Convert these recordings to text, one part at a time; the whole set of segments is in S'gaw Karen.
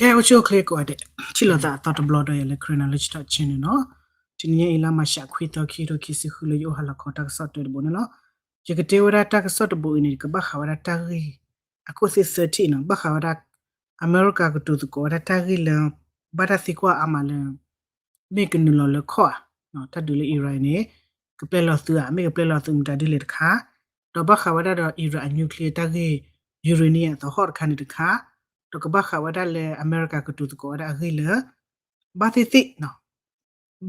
ကဲ အိၣ်ဆူၣ်အိၣ်ချ့ကိးဂၤဒဲး, ထံၣ်လိာ်သးအသီတဘျီဒီးယၤလၢ Karen Knowledge Talk Channel န့ၣ်လီၤ. တနံၤညါအံၤလါမၤရှး ခွံသီ ခံကထိခံဆံဃု လၢယအိၣ်ဟါလီၤခီတၢ်ကစီၣ်တၢတဘိန့ၣ်လီၤ. ယကတဲဝဲဒၣ်တၢ်ကစီၣ်တဘိအံၤန့ၣ် ကဘၣ်ဃးဝဲဒၣ်တၢ်ဂ့ၢ် အခိၣ်သ့ၣ်သၢထံၣ်နီၤ, ဘၣ်ဃးဝဲဒၣ် အမဲရကၤကတိၤသကိးဝဲဒၣ်တၢ်ဂ့ၢ်လၢ ဘၣ်တၢ်သံကွၢ်အါမးလၢ မ့ၢ်ကနုာ်လီၤလၢခီၣ်ဧါ, တၢ်ဒုးလၢ Iran န့ၣ် ကပျဲလီၤသုဧါ, မ့ၢ်ကပျဲလီၤသုမတၤဒ်လဲၣ်တခါ, ဒီးဘၣ်ဃးဝဲဒၣ်ဒီး Iran အ nuclear တၢ်ဂ့ၢ် uranium အသဟီၣ်တခါန့ၣ်တခါ, ဒီးကဘၣ်ဃးဝဲဒၣ်လၢအမဲရကၤကတိၤသကိးဝဲဒၣ်အဂ့ၢ်လၢ ဘၣ်သ့ၣ်သ့ၣ်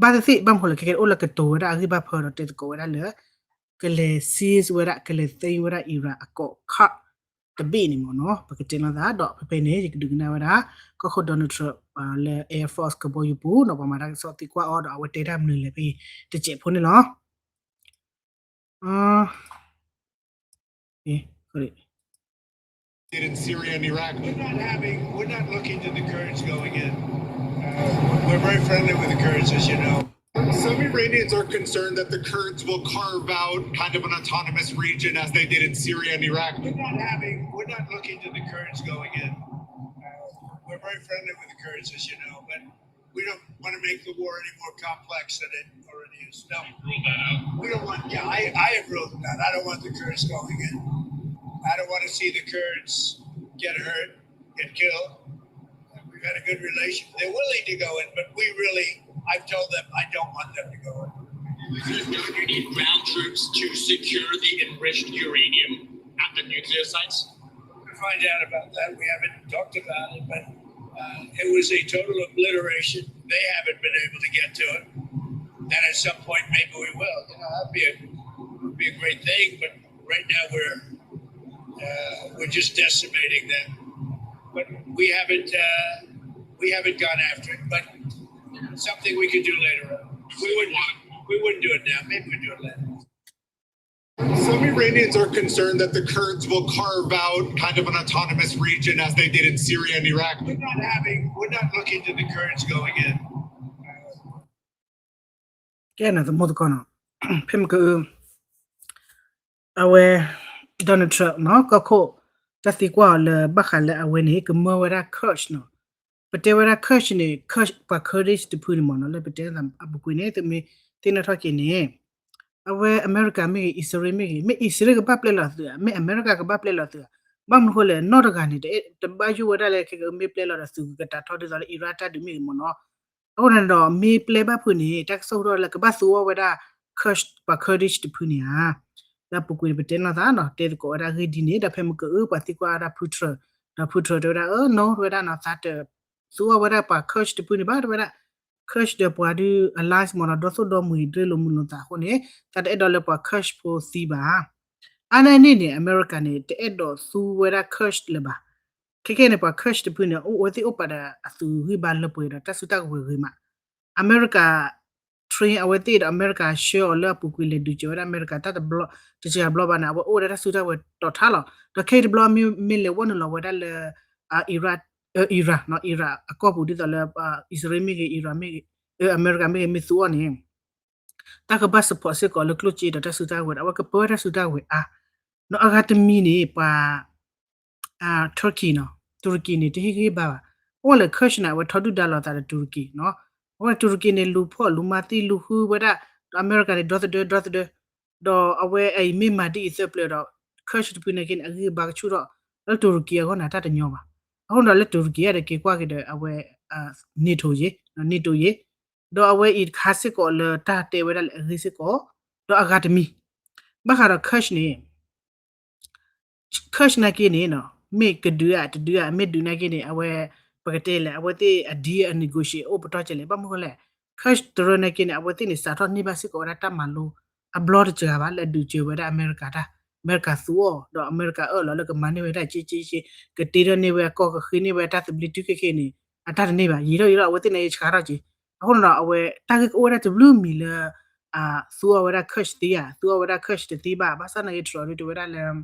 ဘၣ်သ့ၣ်သ့ၣ် ဘၣ်မနုၤလဲၣ် ခဲကဲအိၣ်လၢကတိၤဝဲဒၣ်အဂ့ၢ်ဘၣ်ဖၢဒီးတဲသကိးဝဲဒၣ်လၢ ကလဲၤ seize ဝဲဒၣ် ကလဲၤ သိမ်း ဝဲဒၣ် Iran အကီၢ်ခါတဘ့ၣ်န့ၣ်မ့ၢ်နီၤ, ပကတဲလိာ်သးဒီးဖဲဖဲန့ၣ် ယကဒုးကနၣ်ဝဲဒၣ် ကီၢ်ခိၣ် Donald Trump လၢ Air Force ကဘီယူၤပူၤနီၤ, ပှၤမၤတၢ်ကစီၣ်သံကွၢ်အီၤဒီး အဝဲတဲတၢ်မနုၤလဲၣ်ဖဲအံၤ တစဲးဖိန့ၣ်လီၤ. did in Syria and Iraq. We're not having, we're not looking to the Kurds going in. Uh, we're very friendly with the Kurds, as you know. Some Iranians are concerned that the Kurds will carve out kind of an autonomous region as they did in Syria and Iraq. We're not having, we're not looking to the Kurds going in. Uh, we're very friendly with the Kurds, as you know, but we don't want to make the war any more complex than it already is. No. Rule that out. We don't want, yeah, I, I have ruled it out. I don't want the Kurds going in. I don't want to see the Kurds get hurt, get killed. We've had a good relation. They're willing to go in, but we really, I've told them I don't want them to go in. You've done your need ground troops to secure the enriched uranium at the nuclear sites? We'll find out about that. We haven't talked about it, but uh, it was a total obliteration. They haven't been able to get to it. And at some point, maybe we will. You know, that'd be a, would be a great thing. But right now, we're uh, we're just decimating them. But we haven't uh, we haven't gone after it. But something we could do later on. We wouldn't we wouldn't do it now. Maybe we'll do it later. Some Iranians are concerned that the Kurds will carve out kind of an autonomous region as they did in Syria and Iraq. We're not having, we're not looking to the Kurds going in. ကဲနီၤ သမူသကိးနီၤ, ဖဲမက အဝဲ Donald Trump နီၤ ကီၢ်ခိၣ် တၢ်သံကွၢ်အီၤလၢဘၣ်ဃးလၢအဝဲန့ၣ် ကမၢဝဲဒၣ် Kurds နီၤ, ပတဲဝဲဒၣ် Kurds န့ၣ် Kurds ပှၤ Kurdish တဖုန့ၣ်မ့ၢ်နီၤ လၢပတဲအပူၤကွံာ်န့ၣ် သုမ့ၢ်သ့ၣ်နီၣ်ထီၣ်က့ၤန့ၣ် အဝဲအမဲရကၤမ့ၢ်ဂ့ၤ အံၣ်စရ့လးမ့ၢ်ဂ့ၤ မ့ၢ်အံၣ်စရ့လးကဘၣ်ပျဲလီၤသုဧါ မ့ၢ်အမဲရကၤကဘၣ်ပျဲလီၤသုဧါ, ဘၣ်မနုၤဃိလဲၣ် နီတဂၤန့ၣ် တဘၣ်ယိၣ်ဝဲဒၣ်လၢခဲကမ့ၢ်ပျဲလီၤဒီးသုကကတာ်ထီၣ်ဒ်သိးလၢ Iran တၢ်ဒုးမ့ၢ်ဂ့ၤမ့ၢ်နီၤ, အဃိန့ၣ်ဒီး မ့ၢ်ပျဲဘၣ်ဖုးန့ၣ် တၢ်ကစီၣ်ဟူထီၣ်လၢကဘၣ်သူအီၤဝဲဒၣ် Kurd ပှၤ Kurdish တဖုန့ၣ်ဧါ, လၢအပူၤကွံာ်န့ၣ် ပတဲနီၢ်သးနီၤ တဲသကိးဝဲဒၣ်ဂ့ၢ်ဒ်န့ၣ် ဒီးဖဲမက ပှၤသံကွၢ်ဝဲဒၣ်ဖုထြၢး, ဒီးဖုထြၢးတဲဝဲဒၣ် အၢ နီၢ် တဲဝဲဒၣ်နီၤ သးတသူအီၤဝဲဒၣ်ပှၤ Kurd တဖုန့ၣ်ဘၣ် တဲဝဲဒၣ် Kurd ဒီးပှၤဒုး alliance မ့ၢ်နီၤ ဒီသိၣ်ဒီမှံၤဒြဲလိာ်မုာ်လိာ်သးအဃိန့ၣ် သးတအဲၣ်ဒိးလၢပှၤ Kurd ဖိသံဘၣ် အါန့ၢ်န့ၣ်န့ၣ် အမဲရကၤန့ၣ် တအဲၣ်ဒိးသူဝဲဒၣ် Kurd လၢၤဘၣ်. ခဲခဲန့ၣ် ပှၤ Kurd တဖုန့ၣ် အဝဲသ့ၣ်အိၣ်ပာ်ဒီးအသုးဂံၢ်ဘါလၢပှဲၤဒီးတၢ်စုတၢ်ကဝဲၤဂ့ၤမး. အမဲရကၤ train အဝဲသ့ၣ်ဒီးအမဲရကၤဆှၢအီၤလၢအပူၤကွံာ်လဲၤဒုးစၢၤဝဲဒၣ်အမဲရကၤတၢ်တဘျီ တစှၤဘျီဘၣ်န့ၣ် အဝဲအိၣ်ဝဲဒၣ်တၢ်စုတၢ်ကဝဲၤတီၤထါလီၤ. ဒီးခဲအံၤတဘျီမ့ၢ်လဲၤဝဲနုာ်လီၤဝဲဒၣ်လၢ Iran, Iran နီၤ Iran အကီၢ်ပူၤဒ်သိးလၢ အံၣ်စရ့လးမ့ၢ်ဂ့ၤ Iran မ့ၢ်ဂ့ၤ အမဲရကၤမ့ၢ်ဂ့ၤ မ့ၢ်သူအီၤန့ၣ် တၢ်ကဘၣ် support စ့ၢ်ကီးလၢကျိၣ်စ့ဒီးတၢ်စုတၢ်ကဝဲၤ အဝဲကပၢဝဲတၢ်စုတၢ်ကဝဲၤအါ, ဒီးအဂၤတမံၤန့ၣ် ပှၤ Turkey နီၤ တူရကံန့ၣ် တဟ့ၣ်ဂံၢ်ဘါဘၣ်. အဝဲလဲၤ Kurd န့ၣ် အဝဲထီဒုၣ်ဒါလိာ်သးဒီးတူရကံနီၤ. အဝဲတူရကံန့ၣ် လူၤဖီၣ်လူၤမၤသံ လူၤဃုဝဲဒၣ်, ဒီးအမဲရကၤန့ၣ် ဒီသဒၢ ဒီသဒၢ, ဒီးအဝဲအံၤမ့ၢ်မၤဒ်အံၤသၢပျၢၤဒီး Kurd တဖုန့ၣ်က့န့ၣ် အဂံၢ်အဘါကဆူၣ်ထီၣ်, လၢတူရကံအဂီၢ်န့ၣ် တၢ်တညီဘၣ်. အဃိဒီးလၢတူရကံအံၤဒီး က့ၤကွၢ်က့ၤဒီးအဝဲ NATO ယ့ၤ, NATO ယ့ၤ, ဒီးအဝဲအံၤတခါစ့ၢ်ကီးလၢတၢ်တဲဝဲဒၣ်လၢအဂ့ၢ်စ့ၢ်ကီး, ဒီးအဂၤတမံၤ ဘၣ်ဃးဒီး Kurd န့ၣ် Kurd နာ်က့န့ၣ်နီၤ မ့ၢ်ကဒုးဧါတဒုးဧါ မ့ၢ်ဒုးနာ်က့န့ၣ် အဝဲ ပကတဲလဲၣ် အဝဲသ့ၣ်အ deal အ negotiate အိၣ်ပတီၢ်ကလဲၣ် ဘၣ်မနုၤဃိလဲၣ် Kurd တရၢနာ်က့န့ၣ် အဝဲသ့ၣ်န့ၣ် စးထီၣ်န့ၢ်ဘၣ်စ့ၢ်ကီးဝဲဒၣ်တၢ်မၤလိ အဘျီတစှၤဘၣ် လၢအဒုးစၢၤဝဲဒၣ်အမဲရကၤတၢ်, အမဲရကၤသူအီၤ ဒီးအမဲရကၤအၢၣ်လီၤလၢကမၤန့ၢ်ဝဲဒၣ်က့က့က့ ကတ့ထီၣ်န့ၢ်ဝဲအကီၢ် ကဃ့န့ၢ်ဝဲတၢ်သဘျ့တုၤခဲခဲန့ၣ် အတၢ်တန့ၢ်ဘၣ် ယံာ်ထီၣ်ယံာ်ထီၣ် အဝဲသ့ၣ်နာ်က့ဆှးထီၣ်က့ အဃိန့ၣ်ဒီး အဝဲတၢ်ဂ့ၢ်ကအိၣ်ဝဲဒၣ်တဘျုးမံၤလၢ သူအီၤဝဲဒၣ် Kurd သ့ဧါ သူအီၤဝဲဒၣ် Kurd တသ့ဘၣ် ဘၣ်ဆၣ်နာ်က့ Trump ဒုးတဲဝဲဒၣ်လၢ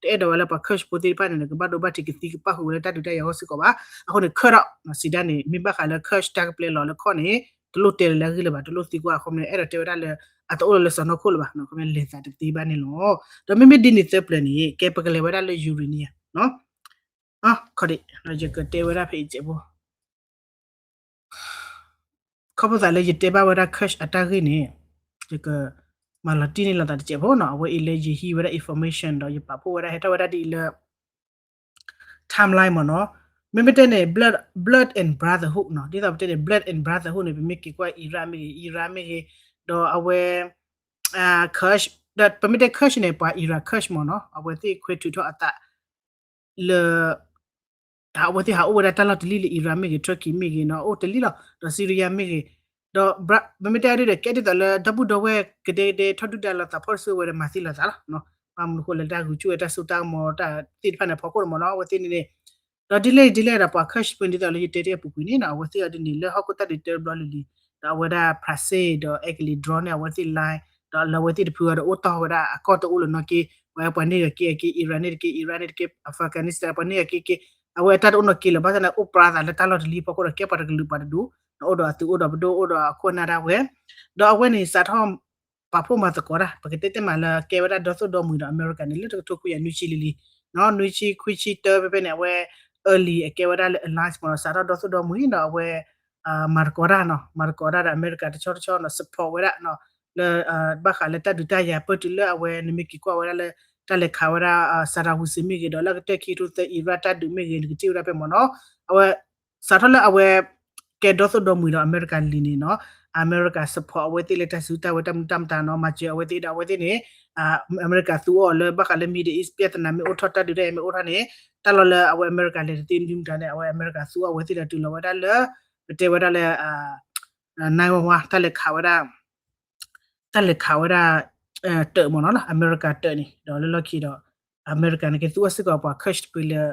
တအဲၣ်ဒိးဝဲလၢပှၤ Kurd ဖိသ့ၣ်တဖၣ်န့ၣ် ကဘၣ်ဒိဘၣ်ထံးကသံကပၣ်ဃုာ်ဝဲလၢတၢ်ဒုးတၢ်ယၤအဂီၢ်စ့ၢ်ကီးဘၣ်. အဃိန့ၣ် Kurd ဒီး စံးဒၣ်န့ၣ် မ့ၢ်ဘၣ်ဃးလၢ Kurd တၢ်ကပျဲလီၤလၢခီၣ်န့ၣ် တလိၣ်တဲလၢၤလၢအဂ့ၢ်လၢၤဘၣ် တလိၣ်သံကွၢ်အဃိန့ၣ် အဲၣ်ဒိးတဲဝဲဒၣ်လၢ အတအိၣ်လၢလၢစီၢ်နီၤခိၣ်လၢၤဘၣ် လဲၤသးတသ့ဘၣ်န့ၣ်လီၤ. ဒီးမ့မ့ၢ်ဒ်န့ၣ်သၢပျၢၤန့ၣ် ကဲပကလဲၤဝဲဒၣ်လၢ uranium နီၤ ခီဒံး ယကတဲဝဲဒၣ်ဖဲအံၤစဲးဖိ ခီဖျိသးလၢယတဲဘၣ်ဝဲဒၣ် Kursk အတၢ်ဂ့ၢ်န့ၣ် ယကမၤလီၤတံၢ်န့ၢ်လိာ်သးတစဲးဖိနီၤ, အဝဲအံၤလၢယဟံးဝဲဒၣ် information ဒီးယပာ်ဖှိၣ်ဝဲဒၣ် ဟဲထီၣ်ဝဲဒၣ်ဒ်အံၤလၢ timeline မ့ၢ်နီၤ, မ့မ့ၢ်တဲန့ၣ် blood, blood and brotherhood နီၤ, ဒ်သိးပတဲန့ၣ် blood and brotherhood န့ၣ် ပမ့ၢ်က့ၤကွၢ် Iran မ့ၢ်ဂ့ၤ, Iran မ့ၢ်ဂ့ၤ, ဒီးအဝဲ Kursk, ဒီးပမ့ၢ်တဲ Kursk န့ၣ် ပှၤ Iran Kursk မ့ၢ်နီၤ, အဝဲသ့ၣ်ခွဲထုးထီၣ်အသး လၢ အဝဲသ့ၣ်ဟးအိၣ်ဝဲဒၣ်တၢ်လီၢ်တလံၢ်လၢ Iran မ့ၢ်ဂ့ၤ, Turkey မ့ၢ်ဂ့ၤနီၤ, အိၣ်တလံၢ်လီၤ, ဒီး Syria မ့ၢ်ဂ့ၤ, ဒီး ပမ့ၢ်တဲဒ်ဒီး ကဲဒ်သိးလၢ ဒီပုၢ်ဒီဝဲၢ်ကဒဲကဒဲ ထီဒုၣ်ဒါလိာ်သးဖီၣ်တစုဝဲဒီးမၤသံလိာ်သးလီၤ, ဘၣ်မနုၤဃိလၢတၢ်ဂုာ်ဆူၣ်ဝဲတၢ်စိတၢ်ကမီၤတၢ်သ့ၣ်တဖၣ်န့ၣ် ဖီခိၣ်န့ၣ်မ့ၢ်နီၤ, အဝဲသ့ၣ်န့ၣ်န့ၣ် ဒီးဒ်လဲၣ်ဒ်လဲၣ်ဒီး ပှၤ Kursk ပူၤန့ၣ် ဒ်သိးလၢယတဲတ့ၢ်အပူၤကွံာ်န့ၣ်နီၤ, အဝဲသ့ၣ်အီၤဒ်န့ၣ် လၢဟီၣ်ခိၣ်တၢ်ဒုးတၢတဘျီလံၤလံၤ, ဒီးအဝဲဒၣ် ဖရၣ်စ့ၣ် ဒီးအဲကလံး drone န့ၢ်အဝဲသ့ၣ် line, ဒီးလၢအဝဲသ့ၣ်တဖုအီၤဒီးအိၣ်တီၢ်ဝဲဒၣ်အကီၢ်တအိၣ်လၢၤနီတက့ၢ်, ပှၤပှၤန့ၢ်ဂၤက့ၤအက့ၤ Iran န့ၣ်တက့ၢ်, Iran န့ၣ်တက့ၢ်, Afghanistan ပှၤန့ၢ်ဂၤက့ၤက့ၤ, အဝဲအတၢ်တအိၣ်နီတက့ၢ်လၢၤ, ဘၣ်ဆၣ်န့ၣ် အိၣ်ပြးသးလၢတၢ်လီၢ်တလံၢ်ဖီခိၣ်ဒီး ကဲပှၤတကလုာ်ပှၤတဒူၣ်, အိၣ်ဒီးအသုးအိၣ်ဒီးပဒိၣ်အိၣ်ဒီးအခိၣ်အနၢ်ဒၣ်ဝဲ, ဒီးအဝဲန့ၣ်စးထီၣ် ပာ်ဖှိၣ်မၤသကိးတၢ်, ပကတဲတဲမးလၢကဲဝဲဒၣ်ဒီသိၣ်ဒီမှံၤဒီးအမဲရကၤန့ၣ် လၢတကထိခွံကယၤနွံဆံလံၤလံၤ, နွံဆံခွံဆံတၢဖဲဖဲန့ၣ် အဝဲ early အကဲဝဲဒၣ်လၢ alliance မ့ၢ်နီၤ, စးထီၣ်ဒီသိၣ်ဒီမှံၤဒီးအဝဲ မၤသကိးတၢ်နီၤ, မၤသကိးတၢ်ဒီးအမဲရကၤတဆီတဆီနီၤ, support ဝဲဒၣ်နီၤ, လၢ ဘၣ်ဃးလၢတၢ်ဒုးတၢ်ယၤပၢၢ်တုၤလၢအဝဲ နမ့ၢ်က့ၤကွၢ်ဝဲဒၣ်လၢ တၢ်လဲၤခးဝဲဒၣ် Saddam Hussein မ့ၢ်ဂ့ၤဒီး လၢကတၢၢ်ခံကထိသၢ Iraq တၢ်ဒုးမ့ၢ်ဂ့ၤ နကထံၣ်ဝဲဒၣ်ဖဲမ့ၢ်နီၤ, အဝဲ စးထီၣ်လၢအဝဲ ကဲဒီသိၣ်ဒီမှံၤဒီးအမဲရကၤလံၤန့ၣ်နီၤ, အမဲရကၤ support အဝဲသ့ၣ်လၢတၢ်စုတၢ်ဝဲၤတၢ်မနုၤတၢ်မတၤနီၤ, မၤစၢၤအဝဲသ့ၣ်ဒီးအဝဲသ့ၣ်န့ၣ် အမဲရကၤသူအီၤလၢဘၣ်ဃးလၢ Middle East ပြဿနာမ့ၢ်အိၣ်ထီၣ် တၢ်ဒုးတၢ်ယၤမ့ၢ်အိၣ်ထီၣ်န့ၣ် တၢ်လီၢ်လၢအဝဲအမဲရကၤလဲၤတသ့မနုၤမတၤန့ၣ် အဝဲအမဲရကၤသူအီၤအဝဲသ့ၣ်ဒီးတုၤလီၤဝဲဒၣ်လၢ ပတဲဝဲဒၣ်လၢ nine one one တၢ်လဲၤခးဝဲဒၣ် တၢ်လဲၤခးဝဲဒၣ် တၢးမ့ၢ်နီၤလီၤ, အမဲရကၤတၢးန့ၣ် ဒီးလၢလီၢ်ခံဒီး အမဲရကၤန့ၣ်က့သူအီၤစ့ၢ်ကီးပှၤ Kurd တဖုလၢ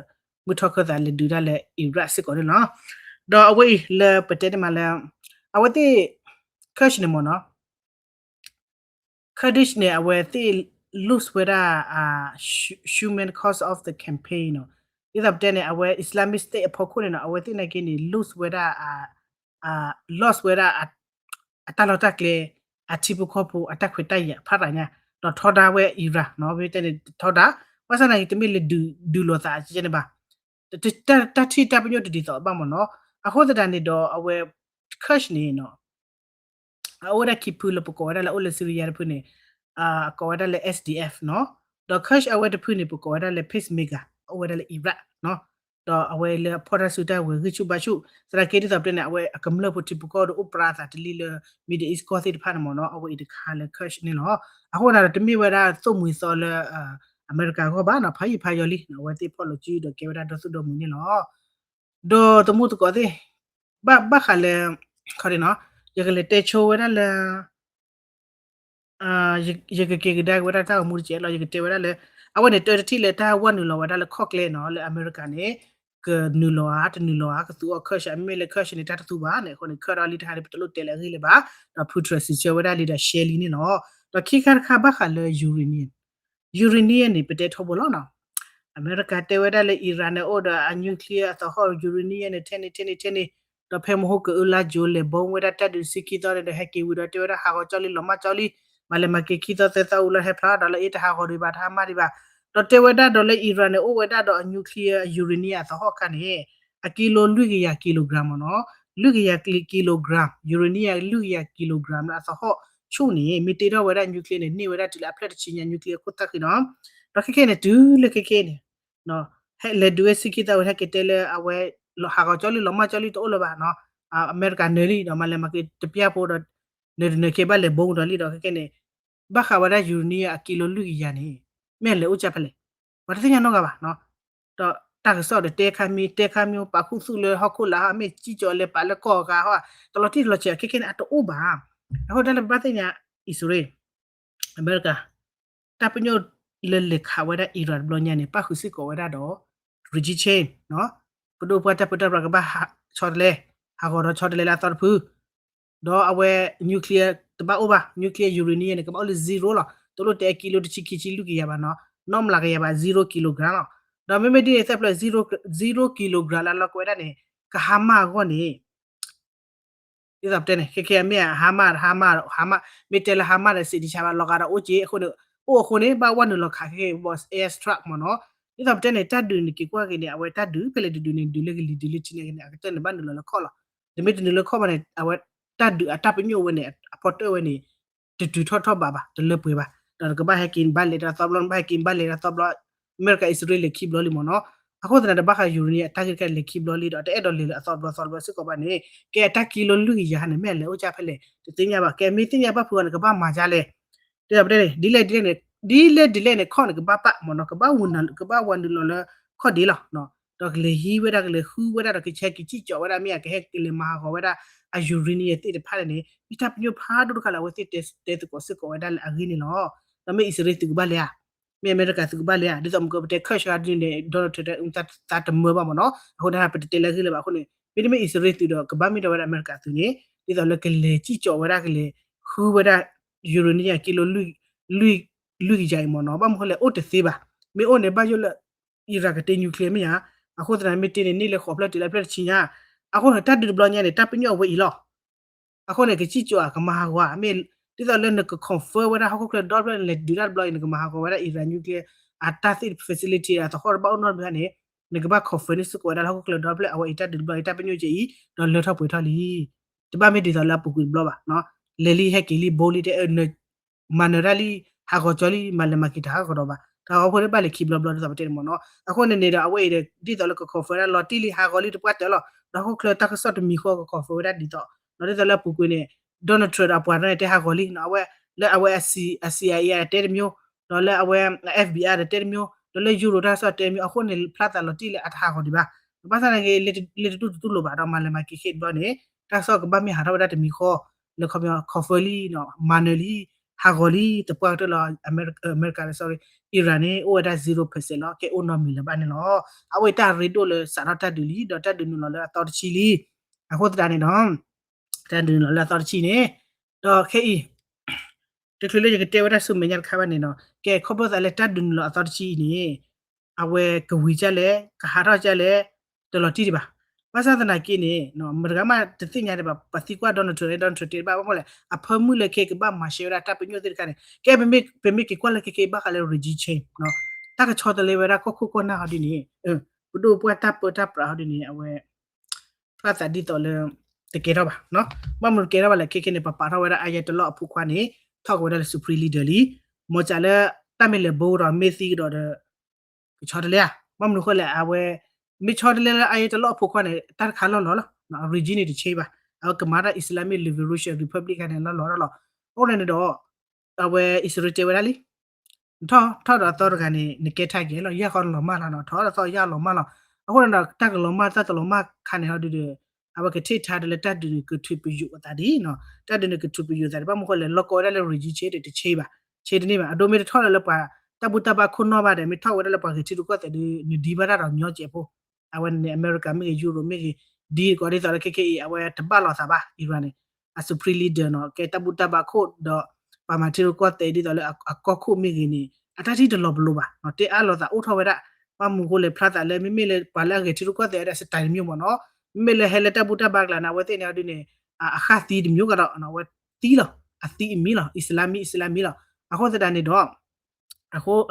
မုၢ်ထီၣ်ခၢၣ်သးလဲၤဒုးတၢ်လၢ Iraq စ့ၢ်ကီးန့ၣ်လီၤ. ဒီးအဝဲအံၤလၢပတဲန့ၣ်မးလၢ အဝဲသ့ၣ် Kurd န့ၣ်မ့ၢ်နီၤ Kurdish န့ၣ် အဝဲသ့ၣ် lose ဝဲဒၣ် human cost of the campaign နီၤ, ဒ်သိးပတဲန့ၣ် အဝဲ Islamic State အဖီခိၣ်န့ၣ်နီၤ အဝဲသ့ၣ်နာ်က့န့ၣ် lose ဝဲဒၣ် loss ဝဲဒၣ် အတၢ်လီၢ်တၢ်ကျဲ အထံဖိကီၢ်ဖိ အတၢ်ခွဲးတၢ်ယာ်ဖးဒိၣ်ညါ ဒီးထီဒါဝဲ Iraq နီၤ, မ့ၢ်တဲန့ၣ်ထီဒါ ဘၣ်ဆၣ်နာ်က့ တမ့ၢ်လၢဒုးလိာ်သးကဲန့ၣ်ဘၣ်, တၢ်ထံၣ်တၢ်ပညိၣ်တဒ်သိးဘၣ်မ့ၢ်နီၤ, အဃိသတးန့ၣ်ဒီးအဝဲ Kurd န့ၣ်နီၤ အအိၣ်ဝဲဒၣ်ခံဖုလၢပကိးဝဲဒၣ်လၢအိၣ်လၢ Syria တဖုန့ၣ် အကိးဝဲဒၣ်လၢ S D F နီၤ, ဒီး Kurd အဝဲတဖုန့ၣ် ပကိးဝဲဒၣ်လၢ peacemaker အိၣ်ဝဲဒၣ်လၢ Iraq နီၤ, ဒီးအဝဲလၢအဖီၣ်တၢ်စုတၢ်ဝဲၤဂံၢ်ဆူၣ်ဘါဆူၣ် သနာ်က့ဒ်သိးပတဲန့ၣ် အဝဲအကမျၢၢ်ဖိထံဖိကီၢ်ဒီးအိၣ်ပြးသးတလံၢ်လၢ Middle East ကီၢ်သ့ၣ်တဖၣ်န့ၣ်မ့ၢ်နီၤ, အဝဲအံၤတခါလၢ Kurd န့ၣ်လီၤ. အဃိသတးဒီးတမ့ၢ်ဝဲဒၣ်သိၣ်မှံၤသီလၢ အမဲရကၤအဂီၢ်ဘၣ်နီၤ, ဖးယံာ်ဖးယီၤလံ အဝဲသ့ၣ်ဖီၣ်လိာ်စုဒီးကဲဝဲဒၣ်ဒီသိၣ်ဒီမှံၤန့ၣ်လီၤ. ဒီးသမူသကိးသ့ၣ် ဘၣ်ဘၣ်ဃးလၢ ခီဒနီၤ ယကလဲၤတဲဆိဝဲဒၣ်လၢ ယကက့ၤကဒါက့ၤဝဲဒၣ်တၢ်ဂီၤမူတကဲးလီၤ, ယကတဲဝဲဒၣ်လၢ အဝဲန့ၣ်တၢ်တထံၣ်လၢတၢ်ဝဲနုာ်လီၤဝဲဒၣ်လၢခီၣ်ကျဲနီၤ, လၢအမဲရကၤန့ၣ် ကနုာ်လီၤဧါ တနုာ်လီၤဧါ ကသူအီၤ Kurd မ့မ့ၢ်လၢ Kurd န့ၣ် တၢ်တသူဘၣ်န့ၣ် အဃိန့ၣ် Kurd အီၤလံတဟါန့ၣ် ပတလိၣ်တဲလၢအဂ့ၢ်လၢၤဘၣ်, ဒီးဖုထြၢးစံးဆၢဝဲဒၣ်လံဒီးရှဲလံန့ၣ်လီၤ. ဒီးခံခါတခါဘၣ်ဃးလၢ uranium, uranium န့ၣ် ပတဲထီဘိလီၤနီၤ, အမဲရကၤတဲဝဲဒၣ်လၢ Iran န့ၣ်အိၣ်ဒီးအ nuclear အသဟီၣ် uranium န့ၣ် ထဲန့ၣ်ထဲန့ၣ်ထဲန့ၣ်, ဒီးဖဲမဟိကအၢလါကၠိလဲၤ bomb ဝဲဒၣ်တၢ်ဒုးဆံခံသီန့ၣ်ဒီး ဟဲက့ၤဝံၤဒီးတဲဝဲဒၣ်ဟးဂီၤကၠီလံလီၤမၢ်ကၠီလံ, မၤလဲၤမၤက့ၤခံသီသၢသီဝံၤလီၤ ဟဲဖျါဒီးလၢအ့ၣ်တဟးဂီၤဒံးဘၣ် တဟါမၢ်ဒံးဘၣ်, ဒီးတဲဝဲဒၣ်ဒီးလၢ Iran န့ၣ် အိၣ်ဝဲဒၣ်ဒီးအ nuclear uranium အသဟီၣ်အခါန့ၣ် အကံလိလွံၢ်ကယၤ kilogram မ့ၢ်နီၤ, လွံၢ်ကယၤ kilogram uranium လွံၢ်ကယၤ kilogram လၢအသဟီၣ်ဆူၣ်န့ၣ် မ့ၢ်တ့ထီၣ်ဝဲဒၣ် nuclear န့ၣ် န့ၢ်ဝဲဒၣ်တုၤလၢအဖျၢၣ်တဆံညါ nuclear ခိၣ်သၣ်ဃံနီၤ, ဒီးခဲခဲန့ၣ် တုၤလၢခဲခဲန့ၣ် ဟဲလဲၤဒုးဝဲဆံခံသီဝံၤ ဟဲက့ၤတဲလၢအဝဲ ဟးဂီၤကၠီလံလီၤမၢ်ကၠီလံတအိၣ်လၢၤဘၣ်နီၤ, အမဲရကၤနၢၤလံဒီးမၤလဲၤမၤက့ၤတပျၢ်ဖိဒီး နၢၤတနၢၤခဲဘၣ်လဲၤ bomb ဒီးလံဒီးခဲခဲန့ၣ် ဘၣ်ဃးဝဲဒၣ် uranium အကံလိလွံၢ်ကယၤန့ၣ် မ့ၢ်အလဲၤအိၣ်ကၢ်ဖဲလဲၣ်, ပှၤတသ့ၣ်ညါနီတဂၤဘၣ်နီၤ, ဒီးတၢ်ကစီၣ်ဒီးတဲခါမံ တဲခါမံ ပာ်ခူသူၣ်လၢဟီၣ်ခိၣ်လာ်ဟီၣ် မ့ၢ်စံၣ်ကၠီၤလဲၤပာ်လၢကီၢ်အဂၤဟီၣ် တလီၤတံၢ်တလီၤဆဲး ခဲခဲန့ၣ် အတအိၣ်ဘၣ်, အဃိတၢ်လၢပဘၣ်သ့ၣ်ညါ အံၣ်စရ့လး အမဲရကၤ တၢ်ပညိၣ်လၢလဲၤခးဝဲဒၣ် Iran တဘျီညါန့ၣ် ပၣ်ဃုာ်စ့ၢ်ကီးဝဲဒၣ်ဒီး regime change နီၤ, ပဒိၣ်ပှၢ်တၢ်ပၢတၢ်ပြးကဘၣ်ဆီတလဲ, ဟးဂီၤဒီးဆီတလဲလၢအသီတဖု, ဒီးအဝဲ nuclear တဘၣ်အိၣ်ဘၣ်, nuclear uranium န့ၣ် ကဘၣ်အိၣ်လၢ zero လီၤ, တလိၣ်တဲအကံလိတဆံခံဆံလွံၢ်ကယၤဘၣ်နီၤ, နီၢ်မလးကယၤဘၣ် zero kilogram လီၤ, ဒီးမ့မ့ၢ်ဒ်န့ၣ် သၢဖျၢၣ် zero, zero kilogram လၢအလီၢ်ကဝဲဒၣ်န့ၣ် ကဟါမၢ်အဂီၢ်န့ၣ် ဒ်သိးပတဲန့ၣ် ခဲခဲအမ့ၢ်ဟါမၢ် ဟါမၢ် ဟါမၢ် မ့ၢ်တဲလၢဟါမၢ်ဒီးစံးတဆါဘၣ် လီၤဂာ်ဒီးအိၣ်က့ၤအဃိန့ၣ် အိၣ်အဃိန့ၣ် ဘၣ်ဝဲနုာ်လီၤခးခဲခဲ boss air strike မ့ၢ်နီၤ, ဒ်သိးပတဲန့ၣ် တၢ်ဒုးန့ၣ်က့ၤကွၢ်က့ၤန့ၣ် အဝဲတၢ်ဒုးဖဲလဲၣ်တဒုးန့ၣ် ဒုးလၢကလံၤဒုးလၢထံန့ၣ် အကတၢၢ်န့ၣ်ဘၣ်နုာ်လီၤလၢခီၣ်လီၤ, တမ့ၢ်တနုာ်လၢခီၣ်ဘၣ်န့ၣ် အဝဲ တၢ်ဒုးအတၢ်ပညိၣ်ဝဲန့ၣ် အဖီတၢၣ်ဝဲန့ၣ် တတုၤထီၣ်ထီၣ်ဘးဘၣ်, တလၢပှဲၤဘၣ်, ဒီးကဘၣ်ဟဲက့ၤဘၣ်လဲၤတၢ်သီဘျီ ဘၣ်ဟဲက့ၤဘၣ်လဲၤတၢ်သီဘျီ, အမဲရကၤအံၣ်စရ့လးလဲၤခံဘျီလံမ့ၢ်နီၤ. အဃိသတးန့ၣ် ဘၣ်ဃး uranium အတၢ်ဂ့ၢ်တခါလဲၤခံဘျီလံဒီး တအဲၣ်ဒိးလဲၤလၢအသီဘျီသီဘျီစ့ၢ်ကီးဘၣ်န့ၣ် ကဲအတၢ်ကံလိလွံၢ်ကယၤန့ၣ် မ့ၢ်အလဲၤအိၣ်ကၢ်ဖဲလဲၣ် တသ့ၣ်ညါဘၣ်. ကဲမ့ၢ်သ့ၣ်ညါဘၣ်ဖုးအီၤန့ၣ် ကဘၣ်မၤဒ်လဲၣ် တဲဒ်လဲၣ် ဒ်လဲၣ်ဒ်လဲၣ်န့ၣ် ဒ်လဲၣ်ဒ်လဲၣ်န့ၣ် ခီၣ်န့ၣ် ကဘၣ်ပာ်မ့ၢ်နီၤ, ကဘၣ်ဝၤနုာ်လီၤလၢခီၣ်ဒ့လီၤ. ဒီးကလဲၤဟံးဝဲဒၣ် ကလဲၤဃုဝဲဒၣ်ဒီး ကဆဲက့ၤစံၣ်ကၠီးဝဲဒၣ် မ့ၢ်အကဟဲက့ၤလဲၤမၤဟးဂီၤဝဲဒၣ် အ uranium သ့ၣ်တဖၣ်န့ၣ်န့ၣ် မ့ၢ်တၢ်ပညိၣ်ဖးဒိၣ်တခါလၢအဝဲသ့ၣ်တဲသကိးစ့ၢ်ကီးဝဲဒၣ်လၢအဂ့ၢ်န့ၣ်လီၤ. ဒီးမ့ၢ်အံၣ်စရ့လးသုးကဘၣ်လဲၤဧါ, မ့ၢ်အမဲရကၤသုးကဘၣ်လဲၤဧါ, ဒ်သိးမ့ၢ်ကပတဲ ခၢၣ်ဆှါဒ်န့ၣ် Donald Trump တဲသးတမၢဘၣ်မ့ၢ်နီၤ. အဃိန့ၣ် ပတတဲလၢအဂ့ၢ်လၢၤဘၣ်အဃိန့ၣ် မ့တမ့ၢ်အံၣ်စရ့လးသုးဒီး ကဘၣ်မ့ၢ်ဒၣ်ဝဲဒၣ်အမဲရကၤသုးန့ၣ် ဒ်သိးလၢကလဲၤစံၣ်ကၠီးဝဲဒၣ် ကလဲၤဃုဝဲဒၣ် uranium ကံလိ လွံၢ်ကယၤအံၤမ့ၢ်နီၤ. ဘၣ်မနုၤဃိလဲၣ် အိၣ်တသ့ဘၣ်, မ့ၢ်အိၣ်န့ၣ် ဘၣ်ယိၣ်လၢ Iran ကတ့ nuclear မ့ၢ်ဧါ. အဃိသတးန့ၣ် မ့ၢ်တ့န့ၣ် န့ၢ်လၢဃိးဖျၢၣ်တုၤလၢဖျၢၣ်တဆံညါ. အဃိန့ၣ် တၢ်ဒုးတဘျီညါန့ၣ် တၢ်ပညိၣ်အဝဲအံၤလီၤ. အဃိန့ၣ် ကစံၣ်ကၠီးဧါ ကမၤဟးဂီၤဧါ, မ့ၢ်ဒ်သိးလၢနက confirm ဝဲဒၣ်ဟီၣ်ခိၣ်ချၢဒီဖျၢၣ် နလဲၤဒုးတၢ်တဘျီအံၤ နကမၤဟးဂီၤဝဲဒၣ် Iran nuclear အတၢ်သ့ၣ် facility အသဟီၣ်တဘၣ်အိၣ်နီတမံၤခါန့ၣ် နကဘၣ် confirm န့ၢ်စ့ၢ်ကီးဝဲဒၣ်လၢဟီၣ်ခိၣ်ချၢဒီဖျၢၣ် အဝဲအံၤတၢ်ဒုးတဘျီအံၤ တၢ်ပညိၣ်ကဲအံၤ ဒီးလၢထီၣ်ပှဲၤထီၣ်လံ. တဘၣ်မ့ၢ်ဒ်သိးလၢအပူၤကွံာ်တဘျီဘၣ်. လဲၤလံဟဲက့ၤလံ ဘိလံ တဲ မၤနၢၤတၢ်လံ ဟးဂီၤကၠီလံ မၤလဲၤမၤက့ၤတဟးဂီၤဒီးဘၣ်. တၢ်ဂီၤဖိတဘၣ်လဲၤခံဘျီဘျီဒ်သိးပတဲန့ၣ်မ့ၢ်နီၤ. အဃိန့ၣ်န့ၣ်ဒီး အဝဲအံၤဒီး ဒ်သိးလၢက confirm ဒၣ်လီၤတံၢ်လံ ဟးဂီၤလံ တပှၢ်တၢၢ်လီၤ. ဒီးဟီၣ်ခိၣ်ချၢတၢ်ကစီၣ်တမံၤဃီက confirm ဝဲဒၣ်ဒ်သိး ဒီးဒ်သိးလၢအပူၤကွံာ်န့ၣ် Donald Trump ဒီးအပှၤန့ၣ်တဲဟးဂီၤလံ အဝဲလၢအဝဲ အ CIA တဲတမျိုး, ဒီးလၢအဝဲ FBI ဒီးတဲတမျိုး, ဒီးလၢ Euro တၢ်ကစီၣ်တဲတမျိုး, အဃိန့ၣ် ဖျါသးလီၤတံၢ်လၢအတဟးဂီၤဒံးဘၣ်. ဘၣ်ဆၣ်သနာ်က့ လ့တတူၢ်တတူၢ်လိာ်ဘၣ်ဒီး မၤလဲၤမၤက့ၤခဲအံၤတဘျီန့ၣ် တၢ်ကစီၣ်ကဘၣ်မ့ၢ်ဟးထီၣ်ဝဲဒၣ်တမံၤဃီ လၢ confirm လံ မၤနၢၤလံ ဟးဂီၤလံ တပှၢ်ကတၢၢ်လီၤ အမဲရကၤ sorry, Iran န့ၣ် အိၣ်ဝဲဒၣ် zero percent လီၤ ကဲအိၣ်နီတမံၤလၢၤဘၣ်န့ၣ်လီၤ. အဝဲအံၤတၢ်ရ့ဒိၣ်လၢစးထီၣ်တၢ်ဒုးလံ ဒီးတၢ်ဒုးနုာ်လီၤလၢအသီတဆံလံ. အဃိသတးန့ၣ်ဒီး တၢ်ဒုးနုာ်လီၤလၢအသီတဆံန့ၣ် ဒီးခဲအံၤ တချုးလၢယကတဲဝဲဒၣ်ဆူမဲာ်ညါတခါဘၣ်န့ၣ်နီၤ ကဲခီဖျိသးလၢတၢ်ဒုးနုာ်လီၤအသီတဆံအံၤန့ၣ် အဝဲကဝံၤဒ်လဲၣ် ကဟးထီၣ်ဒ်လဲၣ် တလီၤတံၢ်ဒံးဘၣ်. ဘၣ်ဆၣ်သနာ်က့န့ၣ် မတၤဂၤမးတသ့ၣ်ညါဒံးဘၣ် ပှၤသံကွၢ် Donald Trump န့ၣ် Donald Trump တဲတဘၣ် ဘၣ်မနုၤလဲၣ် အဖၢမုၢ်လၢခဲအံၤကဘၣ်မၤရှဲဝဲဒၣ်တၢ်ပညိၣ်သ့ၣ်တခါန့ၣ် ကဲ ပမ့ၢ်က့ၤကွၢ်လၢခဲခဲအံၤဘၣ်ဃးလၢ regime change တၢ်ကဆီတလဲဝဲဒၣ်ကီၢ်ခိၣ်ကီၢ်နၢ်ဟီဒ်န့ၣ် ပဒိၣ်ပှၢ်တၢ်ပၢတၢ်ပြးဟီဒ်န့ၣ် အဝဲ ဖျါသးဒ်သိးလၢ တကဲထီၣ်ဘၣ်. ဘၣ်မနုၤတကဲထီၣ်ဘၣ်လဲၣ် ခဲခဲန့ၣ် ပပာ်ထီၣ်ဝဲဒၣ် Ayatollah အဖိခွါန့ၣ် ထီၣ်က့ၤဝဲဒၣ်လၢ supreme leader လံ. မ့ၢ်စးလၢ တၢ်မ့ၢ်လဲၤဘိဒီးမ့ၢ်သံကဒီးဒီး ကဆီတလဲဧါ. ဘၣ်မနုၤဃိလဲၣ် အဝဲ မ့ၢ်ဆီတလဲလၢ Ayatollah အဖိခွါန့ၣ် တၢ်တခါလီၢ်လီၤလီၤ. အ regime န့ၣ်တ change ဘၣ်. အဝဲကမၤတၢ် Islamic Liberation Republic န့ၣ် လီၢ်လီၤတၢ်လီၤ. အဃိန့ၣ်န့ၣ်ဒီး အဝဲအံၣ်စရ့လးတဲဝဲဒၣ်လံ နထီၣ်ထီၣ်ဒီးအသီတဂၤန့ၣ် နကဲထါက့ၤလီၤ ယၢ်ဃီနလီၤမၢ်လီၤနီၤ ထီၣ်ဒီးသီယၢ်လီၤမၢ်လီၤ. အဃိန့ၣ်ဒီး တၢ်ကလီၤမၢ်တၢ်တလီၤမၢ်ခါန့ၣ်ဟီဒုဒီး အဝဲကထံၣ်ထါဒီးလၢတၢ်ဒုးန့ၣ် ကထုးပယိာ်အသးဒ်နီၤ တၢ်ဒုးန့ၣ် ကထုးပယိာ်သးဒ် ဘၣ်မနုၤဃိလဲၣ် လီၢ်ကီဝဲဒၣ်လၢ regime change ဒီးတ change ဘၣ် change တန့ၢ်ဘၣ်. အဒိမ့ၢ်တထီၣ်လၢလၢပှၤ တၢ်ဘူၣ်တၢ်ဘါခိၣ်နီၢ်ဘၣ်ဒီး မ့ၢ်ထီၣ်ဝဲဒၣ်လၢပှၤဂဲၤထံရူၢ်ကီၢ်သဲးဒီး နဒံးဘၣ်တၢ်ဒီးညီကဲးဖိ အဝဲန့ၣ် အမဲရကၤမ့ၢ်ဂ့ၤ ယူရိၤမ့ၢ်ဂ့ၤ ဒ်ကီးဒ်သိးလၢခဲခဲအံၤ အဝဲတဘၣ်လိာ်သးဘၣ် Iran န့ၣ် အ supreme leader နီၤ ကဲတၢ်ဘူၣ်တၢ်ဘါခိၣ်ဒီး ပှၤမၤထံရူၢ်ကီၢ်သဲး ဒ်သိးလၢအကီၢ်ခိၣ်မ့ၢ်ဂ့ၤန့ၣ် အတၢ်ထံၣ်တလီၤပလိာ်ဘၣ်နီၤ တဲအါလိာ်သးအိၣ်ထီၣ်ဝဲဒၣ် ဘၣ်မနုၤဃိလဲၣ် ဖျါသးလၢ မ့မ့ၢ်လၢပှၤလၢအဂဲၤထံရူၢ်ကီၢ်သဲးဝဲဒၣ် style တမျိုးမ့ၢ်နီၤ မ့မ့ၢ်လၢဟဲလၢတၢ်ဘူၣ်တၢ်ဘါကျါန့ၣ် အဝဲသ့ၣ်န့ၣ်ဟီဒုန့ၣ် အဃၣ်သံတမျိုးကဒီး အဝဲသံလီၤ အသံအမံၤလီၤ Islamic Islamic လီၤ အဃိသတးန့ၣ်ဒီး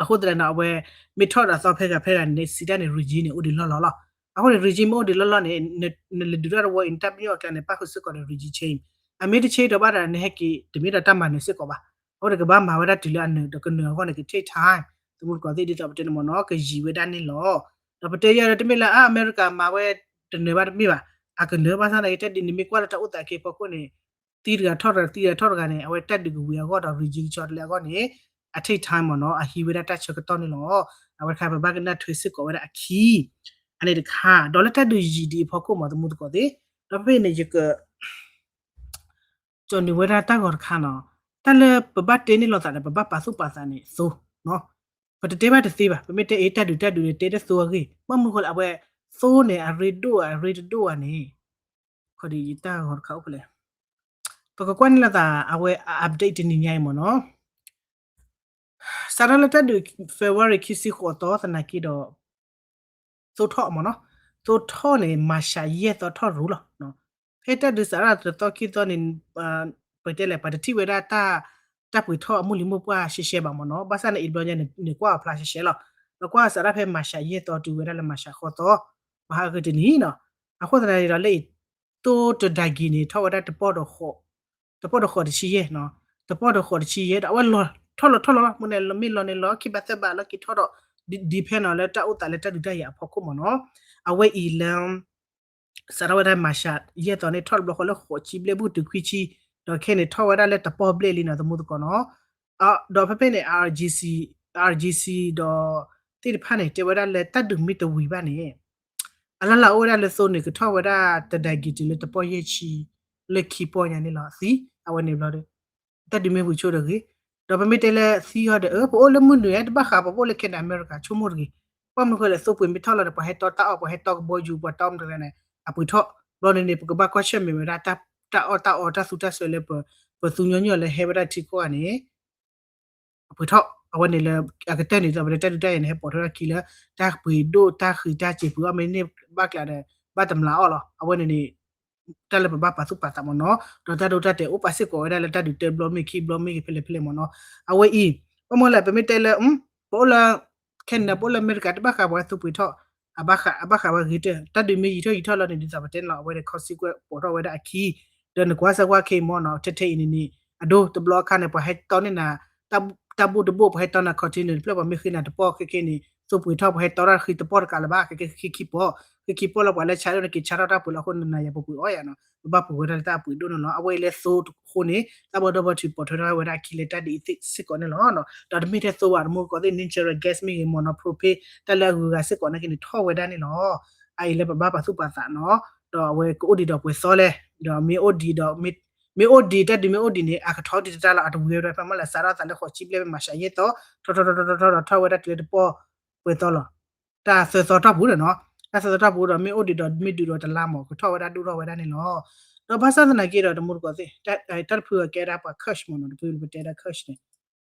အဃိသတးန့ၣ် အဝဲ မ့ၢ်ထီၣ်ဒီးအသီဖဲဂၤဖဲဂၤန့ၣ် စံးတၢ်န့ၣ် regime န့ၣ် အိၣ်ဒံးလီၢ်လီၢ်လီၤ. အဃိန့ၣ် regime မ့ၢ်အိၣ်ဒံးလီၢ်လီၢ်န့ၣ် နလဲၤဒုးတၢ်တဝီအံၤ နတၢ်ပညိၣ်အကျါန့ၣ် ပၣ်ဃုာ်စ့ၢ်ကီးဒီး regime change အမ့ၢ်တ change ဒီးဘၣ်ဒီး နဟဲက့ၤတမ့ၢ်ဒီးတၢ်မၤနၢၤစ့ၢ်ကီးဘၣ်. အဃိန့ၣ် ကဘၣ်မၤဝဲဒၣ်တုၤလၢအနၢၤ ဒီးကနၢၤအဂီၢ်န့ၣ် က take time သမူသကိးသ့ၣ် ဒ်သိးပတဲန့ၣ်မ့ၢ်နီၤ ကယံာ်ဝဲဒၣ်န့ၣ်လီၤ. ဒီးပတဲယဲဒီးတမ့ၢ်လၢအ အမဲရကၤမၤဝဲတနၢၤဘၣ်တမ့ၢ်ဘၣ်. အကနၢၤဘၣ်ဆၣ်သနာ်က့ တၢ်ဒ်န့ၣ်မ့ၢ်ကွၢ်လၢတၢ်အိၣ်သးခဲအံၤဖီခိၣ်န့ၣ် သံတဂၤထီၣ်တဂၤ သံတဂၤထီၣ်တဂၤန့ၣ် အဝဲတၢ်ဒုးကဝံၤအဂီၢ်ဒီး regime ကဆီတလဲအဂီၢ်န့ၣ် အ take time မ့ၢ်နီၤ အဟံးဝဲဒၣ်တၢ်ဆၢကတီၢ်န့ၣ်လီၤ. အဝဲတခါပဘၣ်ကနၣ်ထွဲစ့ၢ်ကီးဝဲဒၣ်အခံ အန့ၣ်တခါ ဒီးလၢတၢ်ဒုးယံာ်ဒံးအဖီခိၣ်မ့ၢ်သမူသကိးသ့ၣ် ဒီးဖဲန့ၣ်ယက ကၠီၣ်န့ၢ်ဝဲဒၣ်တၢ်ဂီၤတခါနီၤ တၢ်လၢပဘၣ်တဲန့ၢ်လိာ်သးဒီး ပဘၣ်ပာ်သူၣ်ပာ်သးန့ၣ်သိ ပတတဲဘၣ်တသ့ဘၣ် ပမ့ၢ်တဲအ့ၣ်တၢ်ဒုးတၢ်ဒုးန့ၣ် တဲတၢ်သိအဂ့ၢ် ဘၣ်မနုၤဃိလၢအဝဲ သိန့ၣ် အရ့ဒိၣ်အရ့တဒိၣ်ဧါန့ၣ် ခီဒ်ယတၢ်ဂီၤတခါအိၣ်ဖဲလဲၣ် ပကကွၢ်န့ၢ်လိာ်သး အဝဲအ update တနံၤညါအံၤမ့ၢ်နီၤ စးထီၣ်လၢတၢ်ဒုး February ခံဆံဃိးသီသနာ်က့ဒီး သိထီၣ်မ့ၢ်နီၤ သိထီၣ်န့ၣ် March ယဲၢ်သီထီၣ်ရူၤလီၤ. ဖဲတၢ်ဒုးစးထီၣ်တသီခံသီန့ၣ် ပတဲလဲၣ် ပှၤတထံၣ်ဝဲဒၣ်တၢ် တၢ်ပှ့ၤထီၣ်အမုၢ်လံၤမိၢ်ပှၢ်ရှဲရှဲဘၣ်မ့ၢ်နီၤ ဘၣ်ဆၣ်န့ၣ် အံၤတဘျီညါန့ၣ် ကွၢ်အဖျါရှဲရှဲလီၤ. ဒီးကွၢ်စးထီၣ်ဖဲ March ယဲၢ်သီတုၤဝဲဒၣ်လၢ March ဃိးသီ ပဟးဂ့ၤတနံၤနီၤ အဃိသတးန့ၣ်ဒီးလၢအံၤ သိတဒါဂံၤန့ၣ် ထီၣ်ဝဲဒၣ်တပီၢ်ဒီးဃိး, တပီၢ်ဒီးဃိးတဆံယဲၢ်နီၤ, တပီၢ်ဒီးဃိးတဆံယဲၢ်ဒီး အဝဲလီၤထီၣ်လီၤထီၣ်လီၤလီၤ မ့ၢ်န့ၣ်မ့ၢ်လီၤန့ၣ်လီၤ ခံဘးသၢဘးလီၤ က့ၤထီၣ်ဒီး depend နီၤ လၢတၢ်အိၣ်သးလၢတၢ်ဒုးတၢ်ယၤအဖီခိၣ်မ့ၢ်နီၤ, အဝဲအံၤလၢ စးထီၣ်ဝဲဒၣ် March ယဲၢ်သီန့ၣ် ထီၣ်တဘျီဃီလၢဃိးဆံဘျဲၣ် ဘူးတုၤခွံဆံ, ဒီးခဲန့ၣ်ထီၣ်ဝဲဒၣ်လၢတပီၢ်ဘျဲၣ်လံနီၤ သမူသကိးနီၤ, ဒီးဖဲဖဲန့ၣ် RGC, RGC ဒီး သ့ၣ်တဖၣ်န့ၣ် တဲဝဲဒၣ်လၢတၢ်ဒုးမ့ၢ်တဝံၤဘၣ်န့ၣ် အလၢ်လၢ်အိၣ်ဝဲဒၣ်လၢသိန့ၣ် ကထီၣ်ဝဲဒၣ်တဒါဂံၤတုၤလၢတပီၢ်ယဲၢ်ဆံ လၢခံပီၢ်ညါန့ၣ်လီၤ သံ အဝဲန့ၣ်ဘျီဒီး တၢ်ဒုးမ့ၢ်ဝံၤဆိဒီးဂ့ၤ, ဒီးပမ့ၢ်တဲလၢသံအီၤဒီး အၢ ပအိၣ်လၢမုၢ်နုာ် တဘၣ်ဃး ပအိၣ်လၢ Canada အမဲရကၤ ဆိကမိၣ်တဂ့ၤ, ဘၣ်မနုၤဃိလဲၣ် သိပှ့ၤမ့ၢ်ထီၣ်လီၤဒီး ပှၤဟဲတီတၢ်အီၣ် ပှၤဟဲတီကဘီယူၤ ပှၤတီမတၤလဲၣ်န့ၣ် အပှ့ၤထီၣ်, ဘျီန့ၣ်န့ၣ် ပကဘၣ်ကွၢ်ဆၢၣ်မဲာ်ဝဲဒၣ် တၢ်အီၣ်တၢ်အီတၢ်သူတၢ်စွဲလၢ ပသူညီနုၢ်အီၤလၢဟဲဝဲဒၣ်ထံကီၢ်ဂၤန့ၣ် အပှ့ၤထီၣ်, အဝဲန့ၣ်လၢ အကတၢၢ်န့ၣ်ဒီး ပတၢ်ဒုးတၢ်ယၤန့ၣ် ဟဲပိာ်ထွဲထီၣ်ခံလၢ တၢ်ပှ့ၤဒိၣ်တၢ်ဃံးတၢ်စ့ၤပှ့ၤအီၣ်မ့ၢ်န့ၢ်ဘၣ်ကျါဒီး ဘၣ်တမျးအီၣ်လီၤ. အဝဲန့ၣ်န့ၣ် တၢ်လၢပဘၣ်ပာ်သူၣ်ပာ်သးမ့ၢ်နီၤ, ဒီးတၢ်ဒိတၢ်တဲာ်အိၣ်ပာ်စ့ၢ်ကီးဝဲဒၣ်လၢတၢ်ဒုးတၢဘျီမ့ၢ်ခံဘျီမ့ၢ်ဂ့ၤဖဲလဲၣ်ဖဲလဲၣ်မ့ၢ်နီၤ, အဝဲအံၤ ဘၣ်မနုၤလဲၣ် ပမ့ၢ်တဲလၢ ပအိၣ်လၢ Canada ပအိၣ်လၢအမဲရကၤ တဘၣ်ဃးပှၤသူပှ့ၤထီၣ် အဘၣ်ဃး အဘၣ်ဃးဝဲဂ့ၤတၢၢ် တၢ်ဒုးမ့ၢ်ယံာ်ထီၣ်ယံာ်ထီၣ်လီၤန့ၣ် ဒ်သိးပတဲန့ၣ်လီၤ အဝဲဒၣ် consequence ပိာ်ထီၣ်ဝဲဒၣ်အခံ, ဒီးနကွၢ်စၢ်ကွၢ်ခဲအံၤမ့ၢ်နီၤ ထဲထဲအံၤန့ၣ်န့ၣ် အဒိ တဘျီအခါန့ၣ် ပှၤဟဲတီန့ၢ်နၤ တၢ်ဘိၣ်တဘိၣ် ပှၤဟဲတီနၤ container တဖျၢၣ် ပှၤမ့ၢ်ဃ့နၤတပီၢ်ခဲခဲန့ၣ် သူပှ့ၤထီၣ် ပှၤဟဲတီတၢ်ဃံတပီၢ်တကးလၢၤဘၣ် ခဲခဲခံခံပီၢ် ဃ့ခံပီၢ်လၢပှၤလၢဆါဒိၣ်န့ၣ် က့ၤဆါထီၣ်တၢ်ပှ့ၤလီၤအဃိန့ၣ် နၤယၤပပှ့ၤအီၣ်ယၤနီၤ ပဘၣ်ပှ့ၤဝဲဒၣ်လၢတၢ်အပှ့ၤဒိၣ်န့ၣ်လီၤ. အဝဲအံၤလၢသိတဃိန့ၣ် တၢ်ဘီဒီဘီထံးပိာ်ထွဲထီၣ်ဝဲဒၣ်အခံလၢတၢ်ဒ်အံၤစ့ၢ်ကီးန့ၣ်လီၤ. ဒီးတမ့ၢ်ထဲသိဘၣ် တမူတကိးသ့ၣ် natural gas မ့ၢ်ဂ့ၤမ့ၢ်နီၤ propane တၢ်လၢအဂုၤအဂၤစ့ၢ်ကီးနာ်က့န့ၣ် ထီၣ်ဝဲဒၣ်န့ၣ်လီၤ. အအံၤလၢပဘၣ်ပာ်သူၣ်ပာ်သးနီၤ ဒီးအဝဲကအိၣ်ဒံးဒီးပှဲၤသီလဲၣ် ဒီးမ့ၢ်အိၣ်ဒံးဒီး မ့ၢ်အိၣ်ဒံးတၢ်ဒုးမ့ၢ်အိၣ်ဒံးန့ၣ် အကထီဒံးတတၢ်လီၤ အတဝံၤဝဲဒၣ် ဖဲမ့ၢ်လၢစးထီၣ်သးလၢဃိးဆံဘျဲၣ် မ့ၢ်မၤရှးယဲၢ်သီ ထီထီထီထီထီထီထီထီၣ်ဝဲဒၣ်တုၤလၢတပီၢ်ပှဲၤသီလီၤ. တၢ်သၢသီတီၢ်ပူၤဒီးနီၤ တၢ်သၢသီတီၢ်ပူၤဒီးမ့ၢ်အိၣ်ဒံးဒီးမ့ၢ်ဒုးဒီးတလါမး ကထီၣ်ဝဲဒၣ်ဒိၣ်ထီၣ်ဝဲဒၣ်န့ၣ်လီၤ. ဒီးဘၣ်ဆၣ်သနာ်က့ဒီး တမူတကိးသ့ၣ် တၢ်တဖုအကဲဒၣ်ပှၤ Kursk မ့ၢ်နီၤ တဖုပတဲဒၣ် Kursk န့ၣ်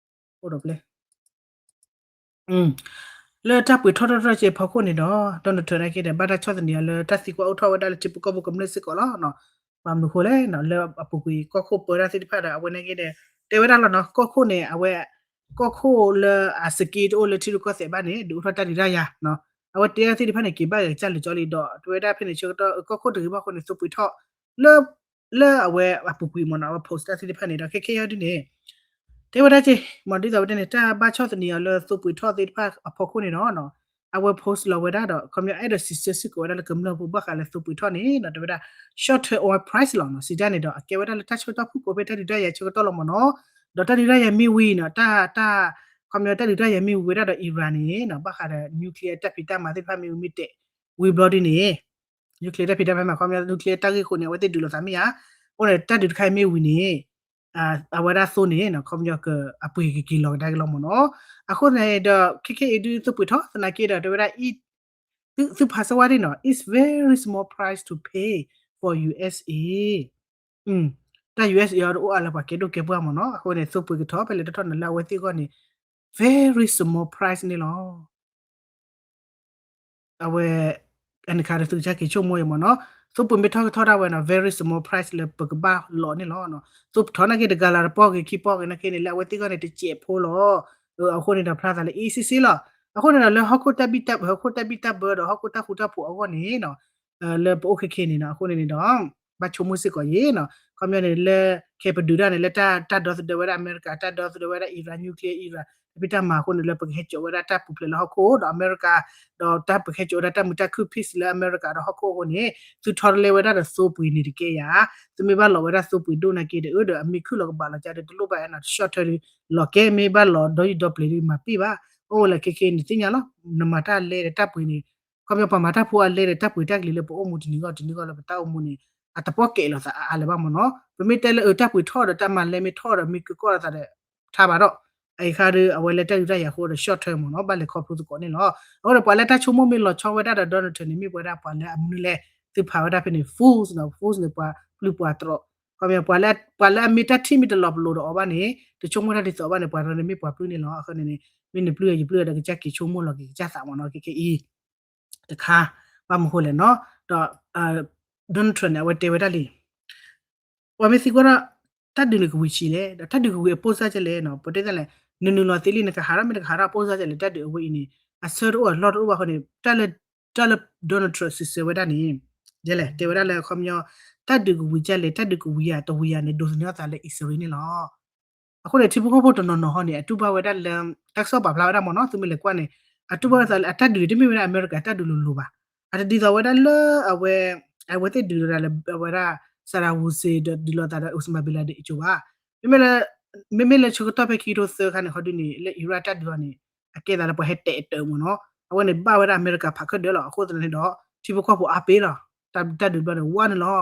အိၣ်ဒီးပျဲ လၢတၢ်ပှ့ၤထီၣ်ထီၣ်ထီၣ်စ့ၢ်ဖီခိၣ်န့ၣ်ဒီး Donald Trump နာ်က့ဒီး ဘၣ်တၢ်ဆီၣ်သနံးအီၤလၢတၢ်သံကွၢ်အိၣ်ထီၣ်ဝဲဒၣ်လၢထံဖိကီၢ်ဖိကမျၢၢ်စ့ၢ်ကီးလီၤ. ဘၣ်မနုၤဃိလဲၣ် လၢအပူၤကွံာ်ကီၢ်ခိၣ်ပၢတၢ်သ့ၣ်တဖၣ်ဒီး အဝဲနာ်က့ဒီး တဲဝဲဒၣ်လီၤနီၤ ကီၢ်ခိၣ်န့ၣ် အဝဲ ကီၢ်ခိၣ်လၢအစက့တအိၣ်လၢထံရူၢ်ကီၢ်သဲးဘၣ်န့ၣ် ဒုးအိၣ်ထီၣ်တၢ်ဒုးတၢ်ယၤ အဝဲတဲဒၣ်သ့ၣ်တဖၣ်န့ၣ် က့ၤဘၣ်ဂဲၤကစၢ်လၢာ်ကၠီလံဒီး တဲဝဲဒၣ်ဖဲန့ၣ်ဆၢကတီၢ် ကီၢ်ခိၣ်တဂ့ၤဘၣ်အဃိန့ၣ် သိပှ့ၤထီၣ် လၢ လၢအဝဲအပူၤကွံာ်မ့ၢ်နီၤ အဝဲ post တၢ်သ့ၣ်တဖၣ်န့ၣ်ဒီး ခဲခဲအံၤဒ်န့ၣ် တဲဝဲဒၣ်က့ မ့ၢ်ဒ်သိးပတဲန့ၣ် တၢ်ဘၣ်ဆီၣ်သနံးအီၤလၢသိပှ့ၤထီၣ်သ့ၣ်တဖၣ်အဖီခိၣ်န့ၣ်ဒီး အဝဲ post လီၤဝဲဒၣ်ဒီး ခီပညီအဲၣ်ဒိးစံးဆၢစ့ၢ်ကီးဝဲဒၣ်လၢကမျၢၢ်ဖိဘၣ်ဃးလၢသိပှ့ၤထီၣ်န့ၣ်ဒီး တဲဝဲဒၣ် short term oil price လီၤနီၤ စံးတၢ်န့ၣ်ဒီး အကဲဝဲဒၣ်လၢတၢ်ဆၢကတီၢ်ဖုၣ်ကိာ်ဖဲတၢ်ဒုးတၢ်ယၤဆၢကတီၢ်လီၤမ့ၢ်နီၤ ဒီးတၢ်ဒုးတၢ်ယၤမ့ၢ်ဝံၤနီၤ တၢ် တၢ် ခီပညီတၢ်ဒုးတၢ်ယၤမ့ၢ်ဝံၤဝဲဒၣ်ဒီး Iran န့ၣ်နီၤ ဘၣ်ဃးဒီး nuclear တၢ်ဖံးတၢ်မၤသ့ၣ်တဖၣ်မ့ၢ်ဝံၤမ့ၢ်တဲာ်ဝံၤဘျီဒ်န့ၣ် nuclear တၢ်ဖံးတၢ်မၤ ခီပညီ nuclear တၢ်ဂ့ၢ်အဃိန့ၣ် အဝဲသ့ၣ်ဒုးလိာ်သးမ့ၢ်ဧါ အဃိန့ၣ် တၢ်ဒုးတခါအံၤမ့ၢ်ဝံၤန့ၣ် အဝဲဒၣ်သိန့ၣ် ခီပညီကအပှ့ၤကက့ၤလီၤကဒါက့ၤလီၤမ့ၢ်နီၤ အဃိန့ၣ်ဒီး ခဲခဲအံၤဒုးသိပှ့ၤထီၣ် သနာ်က့ဒီး တဲဝဲဒၣ် သုဖးစၢဝါဒ်နီၤ it's very small price to pay for U S A တၢ် U S A အီၤတအိၣ်အါလၢပှၤကဲဒိၣ်ကဲပှၢ်မ့ၢ်နီၤ အဃိန့ၣ် သိပှ့ၤကထီၣ်ဖဲလဲၣ်တထီၣ်န့ၣ်လၢအဝဲသ့ၣ်အဂီၢ်န့ၣ် very small price န့ၣ်လီၤ အဝဲ အန့ၣ်ခါဒီးသုကစၢ်က့ၤဆိကမိၣ်အံၤမ့ၢ်နီၤ သိပှ့ၤမ့ၢ်ထီၣ်ကထီၣ်ဒၣ်ဝဲနီၤ very small price လၢပကဘၣ်လီၤန့ၣ်လီၤ သိပထီၣ်နာ်က့တဂၤလၢတပီၢ်ဂ့ၤခံပီၢ်ဂ့ၤနာ်က့န့ၣ် လၢအဝဲသ့ၣ်အဂီၢ်န့ၣ် တစဲးဖိလီၤ အဃိန့ၣ်ဒီးဖျါသးလၢအ့ၣ်စ့ၣ်စ့ၣ်လီၤ အဃိန့ၣ်ဒီးလၢဟီၣ်ခိၣ် ဟီၣ်ခိၣ်တၢ်ဘံၣ်တၢ်ဘၢဒီး ဟီၣ်ခိၣ်တၢ်ဃူတၢ်ဖိးအဂီၢ်န့ၣ်နီၤ လၢပအိၣ်ခဲခဲန့ၣ်နီၤ အဃိန့ၣ်န့ၣ်ဒီး ဘၣ်ဆိကမိၣ်စ့ၢ်ကီးယဲနီၤ ခီပညီန့ၣ် လၢခဲပဒုးတၢ်န့ၣ် လၢတၢ်ဒီသဒၢဝဲဒၣ်အမဲရကၤ တၢ်ဒီသဒၢဝဲဒၣ် Iran nuclear Iran တၢ်ဖံးတၢ်မၤအဃိန့ၣ် လၢပကဟဲစိာ်ဝဲဒၣ်တၢ်ပူၤဖျဲးလၢဟီၣ်ခိၣ်ဒီးအမဲရကၤ ဒီးတၢ်ပကဟဲစိာ်ဝဲဒၣ်တၢ်မုာ်တၢ်ခုၣ် peace လၢအမဲရကၤဒီးဟီၣ်ခိၣ်အဃိန့ၣ် သုထီတလဲဝဲဒၣ်ဒီးသိပှ့ၤန့ၣ်တကဲယၤ သုမ့ၢ်ဘၣ်လီၤဝဲဒၣ်သိပှ့ၤဒိၣ်နာ်က့ဒီး အၢဒီးအမ့ၢ်ခုၣ်လီၤကဘၣ်လီၤကဒီး တလိၣ်ဘၣ်အဲၣ်နီၤ တ short term လီၤကဲ မ့ၢ်ဘၣ်လီၤဒီယံၤဒီပျဲၤဒီးမၤပ့ၢ်ဘၣ် အိၣ်ဝဲလၢခဲခဲန့ၣ်သ့ၣ်ညါလီၤ နမၤတၢ်လဲဒီးတၢ်ပှ့ၤန့ၣ် ခီပညီပှၤမၤတၢ်ဖိအလဲဒီးတၢ်ပှ့ၤတၢ်ကလံၤလၢပအိၣ်မူတနံၤဂီၢ်တနံၤဂီၢ်လၢပတၢ်အိၣ်မူန့ၣ် အတပီၢ်ကဲးလိာ်သးအါအါလၢၤဘၣ်မ့ၢ်နီၤ ပမ့ၢ်တဲလၢအတၢ်ပှ့ၤထီၣ်ဒီးတၢ်မၤလဲမ့ၢ်ထီၣ်ဒီးမ့ၢ်ကကီၢ်လိာ်သးဒီး ထါဘၣ်ဒီး အအံၤခါဒီး အဝဲလၢတၢ်ဒုးတၢ်ယၤအဃိဒီး short term မ့ၢ်နီၤ ဘၣ်လဲၤခီဖျိသကိးန့ၣ်လီၤ. အဃိဒီးပှၤလၢတၢ်ဆိကမိၣ်မ့ၢ်လီၤဆီဝဲဒၣ်ဒီး Donald Trump န့ၣ် မ့ၢ်ပဝဲဒၣ်ပှၤလၢအမနုၤလဲၣ် သုဖးဝဲဒၣ်ဖဲန့ၣ် fools နီၤ fools န့ၣ် ပှၤပျုၢ်ပှၤတြီး ခီပညီ ပှၤလၢအမ့ၢ်တၢ်ထံၣ်မ့ၢ်တလီၤပလိာ်ဒီးအီၤဘၣ်န့ၣ် တဆိကမိၣ်တၢ်ဒ်သိးဘၣ်န့ၣ် ပှၤတဂၤန့ၣ်မ့ၢ်ပှၤပျုၢ်န့ၣ်လီၤ. အဃိန့ၣ်န့ၣ် မ့ၢ်နပျုၢ်ယပျုၢ်ဒီးကစၢ်က့ၤဆိကမိၣ်လီၤက့ၤကစၢ်သးမ့ၢ်နီၤ ခဲခဲအံၤ တခါ ဘၣ်မနုၤဃိလဲၣ်နီၤ ဒီး Donald Trump န့ၣ် အဝဲတဲဝဲဒၣ်လံ ပှၤမ့ၢ်သံကွၢ်ဒီး တၢ်ဒုးန့ၣ်ကဝံၤဆံးလဲၣ် ဒီးတၢ်ဒုးကဝံၤအပိၢ်စၢ်ကလဲၣ်နီၤ ပတဲသးလဲၣ် နနုာ်လီၤသ့လံ နကဟးထီၣ်မ့ၢ်နကဟးထီၣ်အပိၢ်စၢ်ကလဲၣ် တၢ်ဒုးအဝဲအံၤန့ၣ် အဆၢတအိၣ်အလီၢ်တအိၣ်ဘၣ်အဃိန့ၣ် တၢ်လၢ တၢ်လၢ Donald Trump စံးဆၢဝဲဒၣ်န့ၣ် ဒ်လဲၣ် တဲဝဲဒၣ်လၢခီပညီ တၢ်ဒုးကဝံၤဒ်လဲၣ် တၢ်ဒုးကဝံၤယၤတဝံၤယၤန့ၣ် ဒိးသန့ၤအသးလၢအံၣ်စရ့လးန့ၣ်လီၤ. အဃိန့ၣ် ထံဖိကီၢ်ဖိတနီၤနီၤဟီန့ၣ် အတူၢ်ဘၣ်ဝဲဒၣ်လၢ တၢ်ကစီၣ်ပာ်ဖျါဝဲဒၣ်မ့ၢ်နီၤ သုမ့ၢ်လဲၤကွၢ်န့ၣ် အတူၢ်ဘၣ်ဝဲသးလၢအတၢ်ဒုးတမ့ၢ်ဝဲဒၣ်အမဲရကၤတၢ်ဒုးလိၤလိၤဘၣ်. အတဒ်သိးဝဲဒၣ်လၢအဝဲ အဝဲသ့ၣ်ဒုးလိာ်သးလၢအဝဲဒၣ် Saddam Hussein ဒီးဒုးလိာ်သးဒီး Osama bin Laden အကၠိၤဘၣ်. မ့မ့ၢ်လၢ မ့မ့ၢ်လၢဆၢကတီၢ်ဖဲခံကထိသၢခါန့ၣ် ဟီဒုန့ၣ် လၢ Iraq တၢ်ဒုးအီၤန့ၣ် အကဲသးလၢပှၤဟဲတဲာ်အတၢၢ်မ့ၢ်နီၤ အဝဲန့ၣ်ဘၣ်ဝဲဒၣ်အမဲရကၤဖးခၢၣ်ဒၢလီၤ. အဃိသတးန့ၣ်ဒီး ထံဖိကီၢ်ဖိအါပ့ၤလီၤ. တၢ်ဒုးတဘျီန့ၣ် ဝါန့ၣ်လီၤ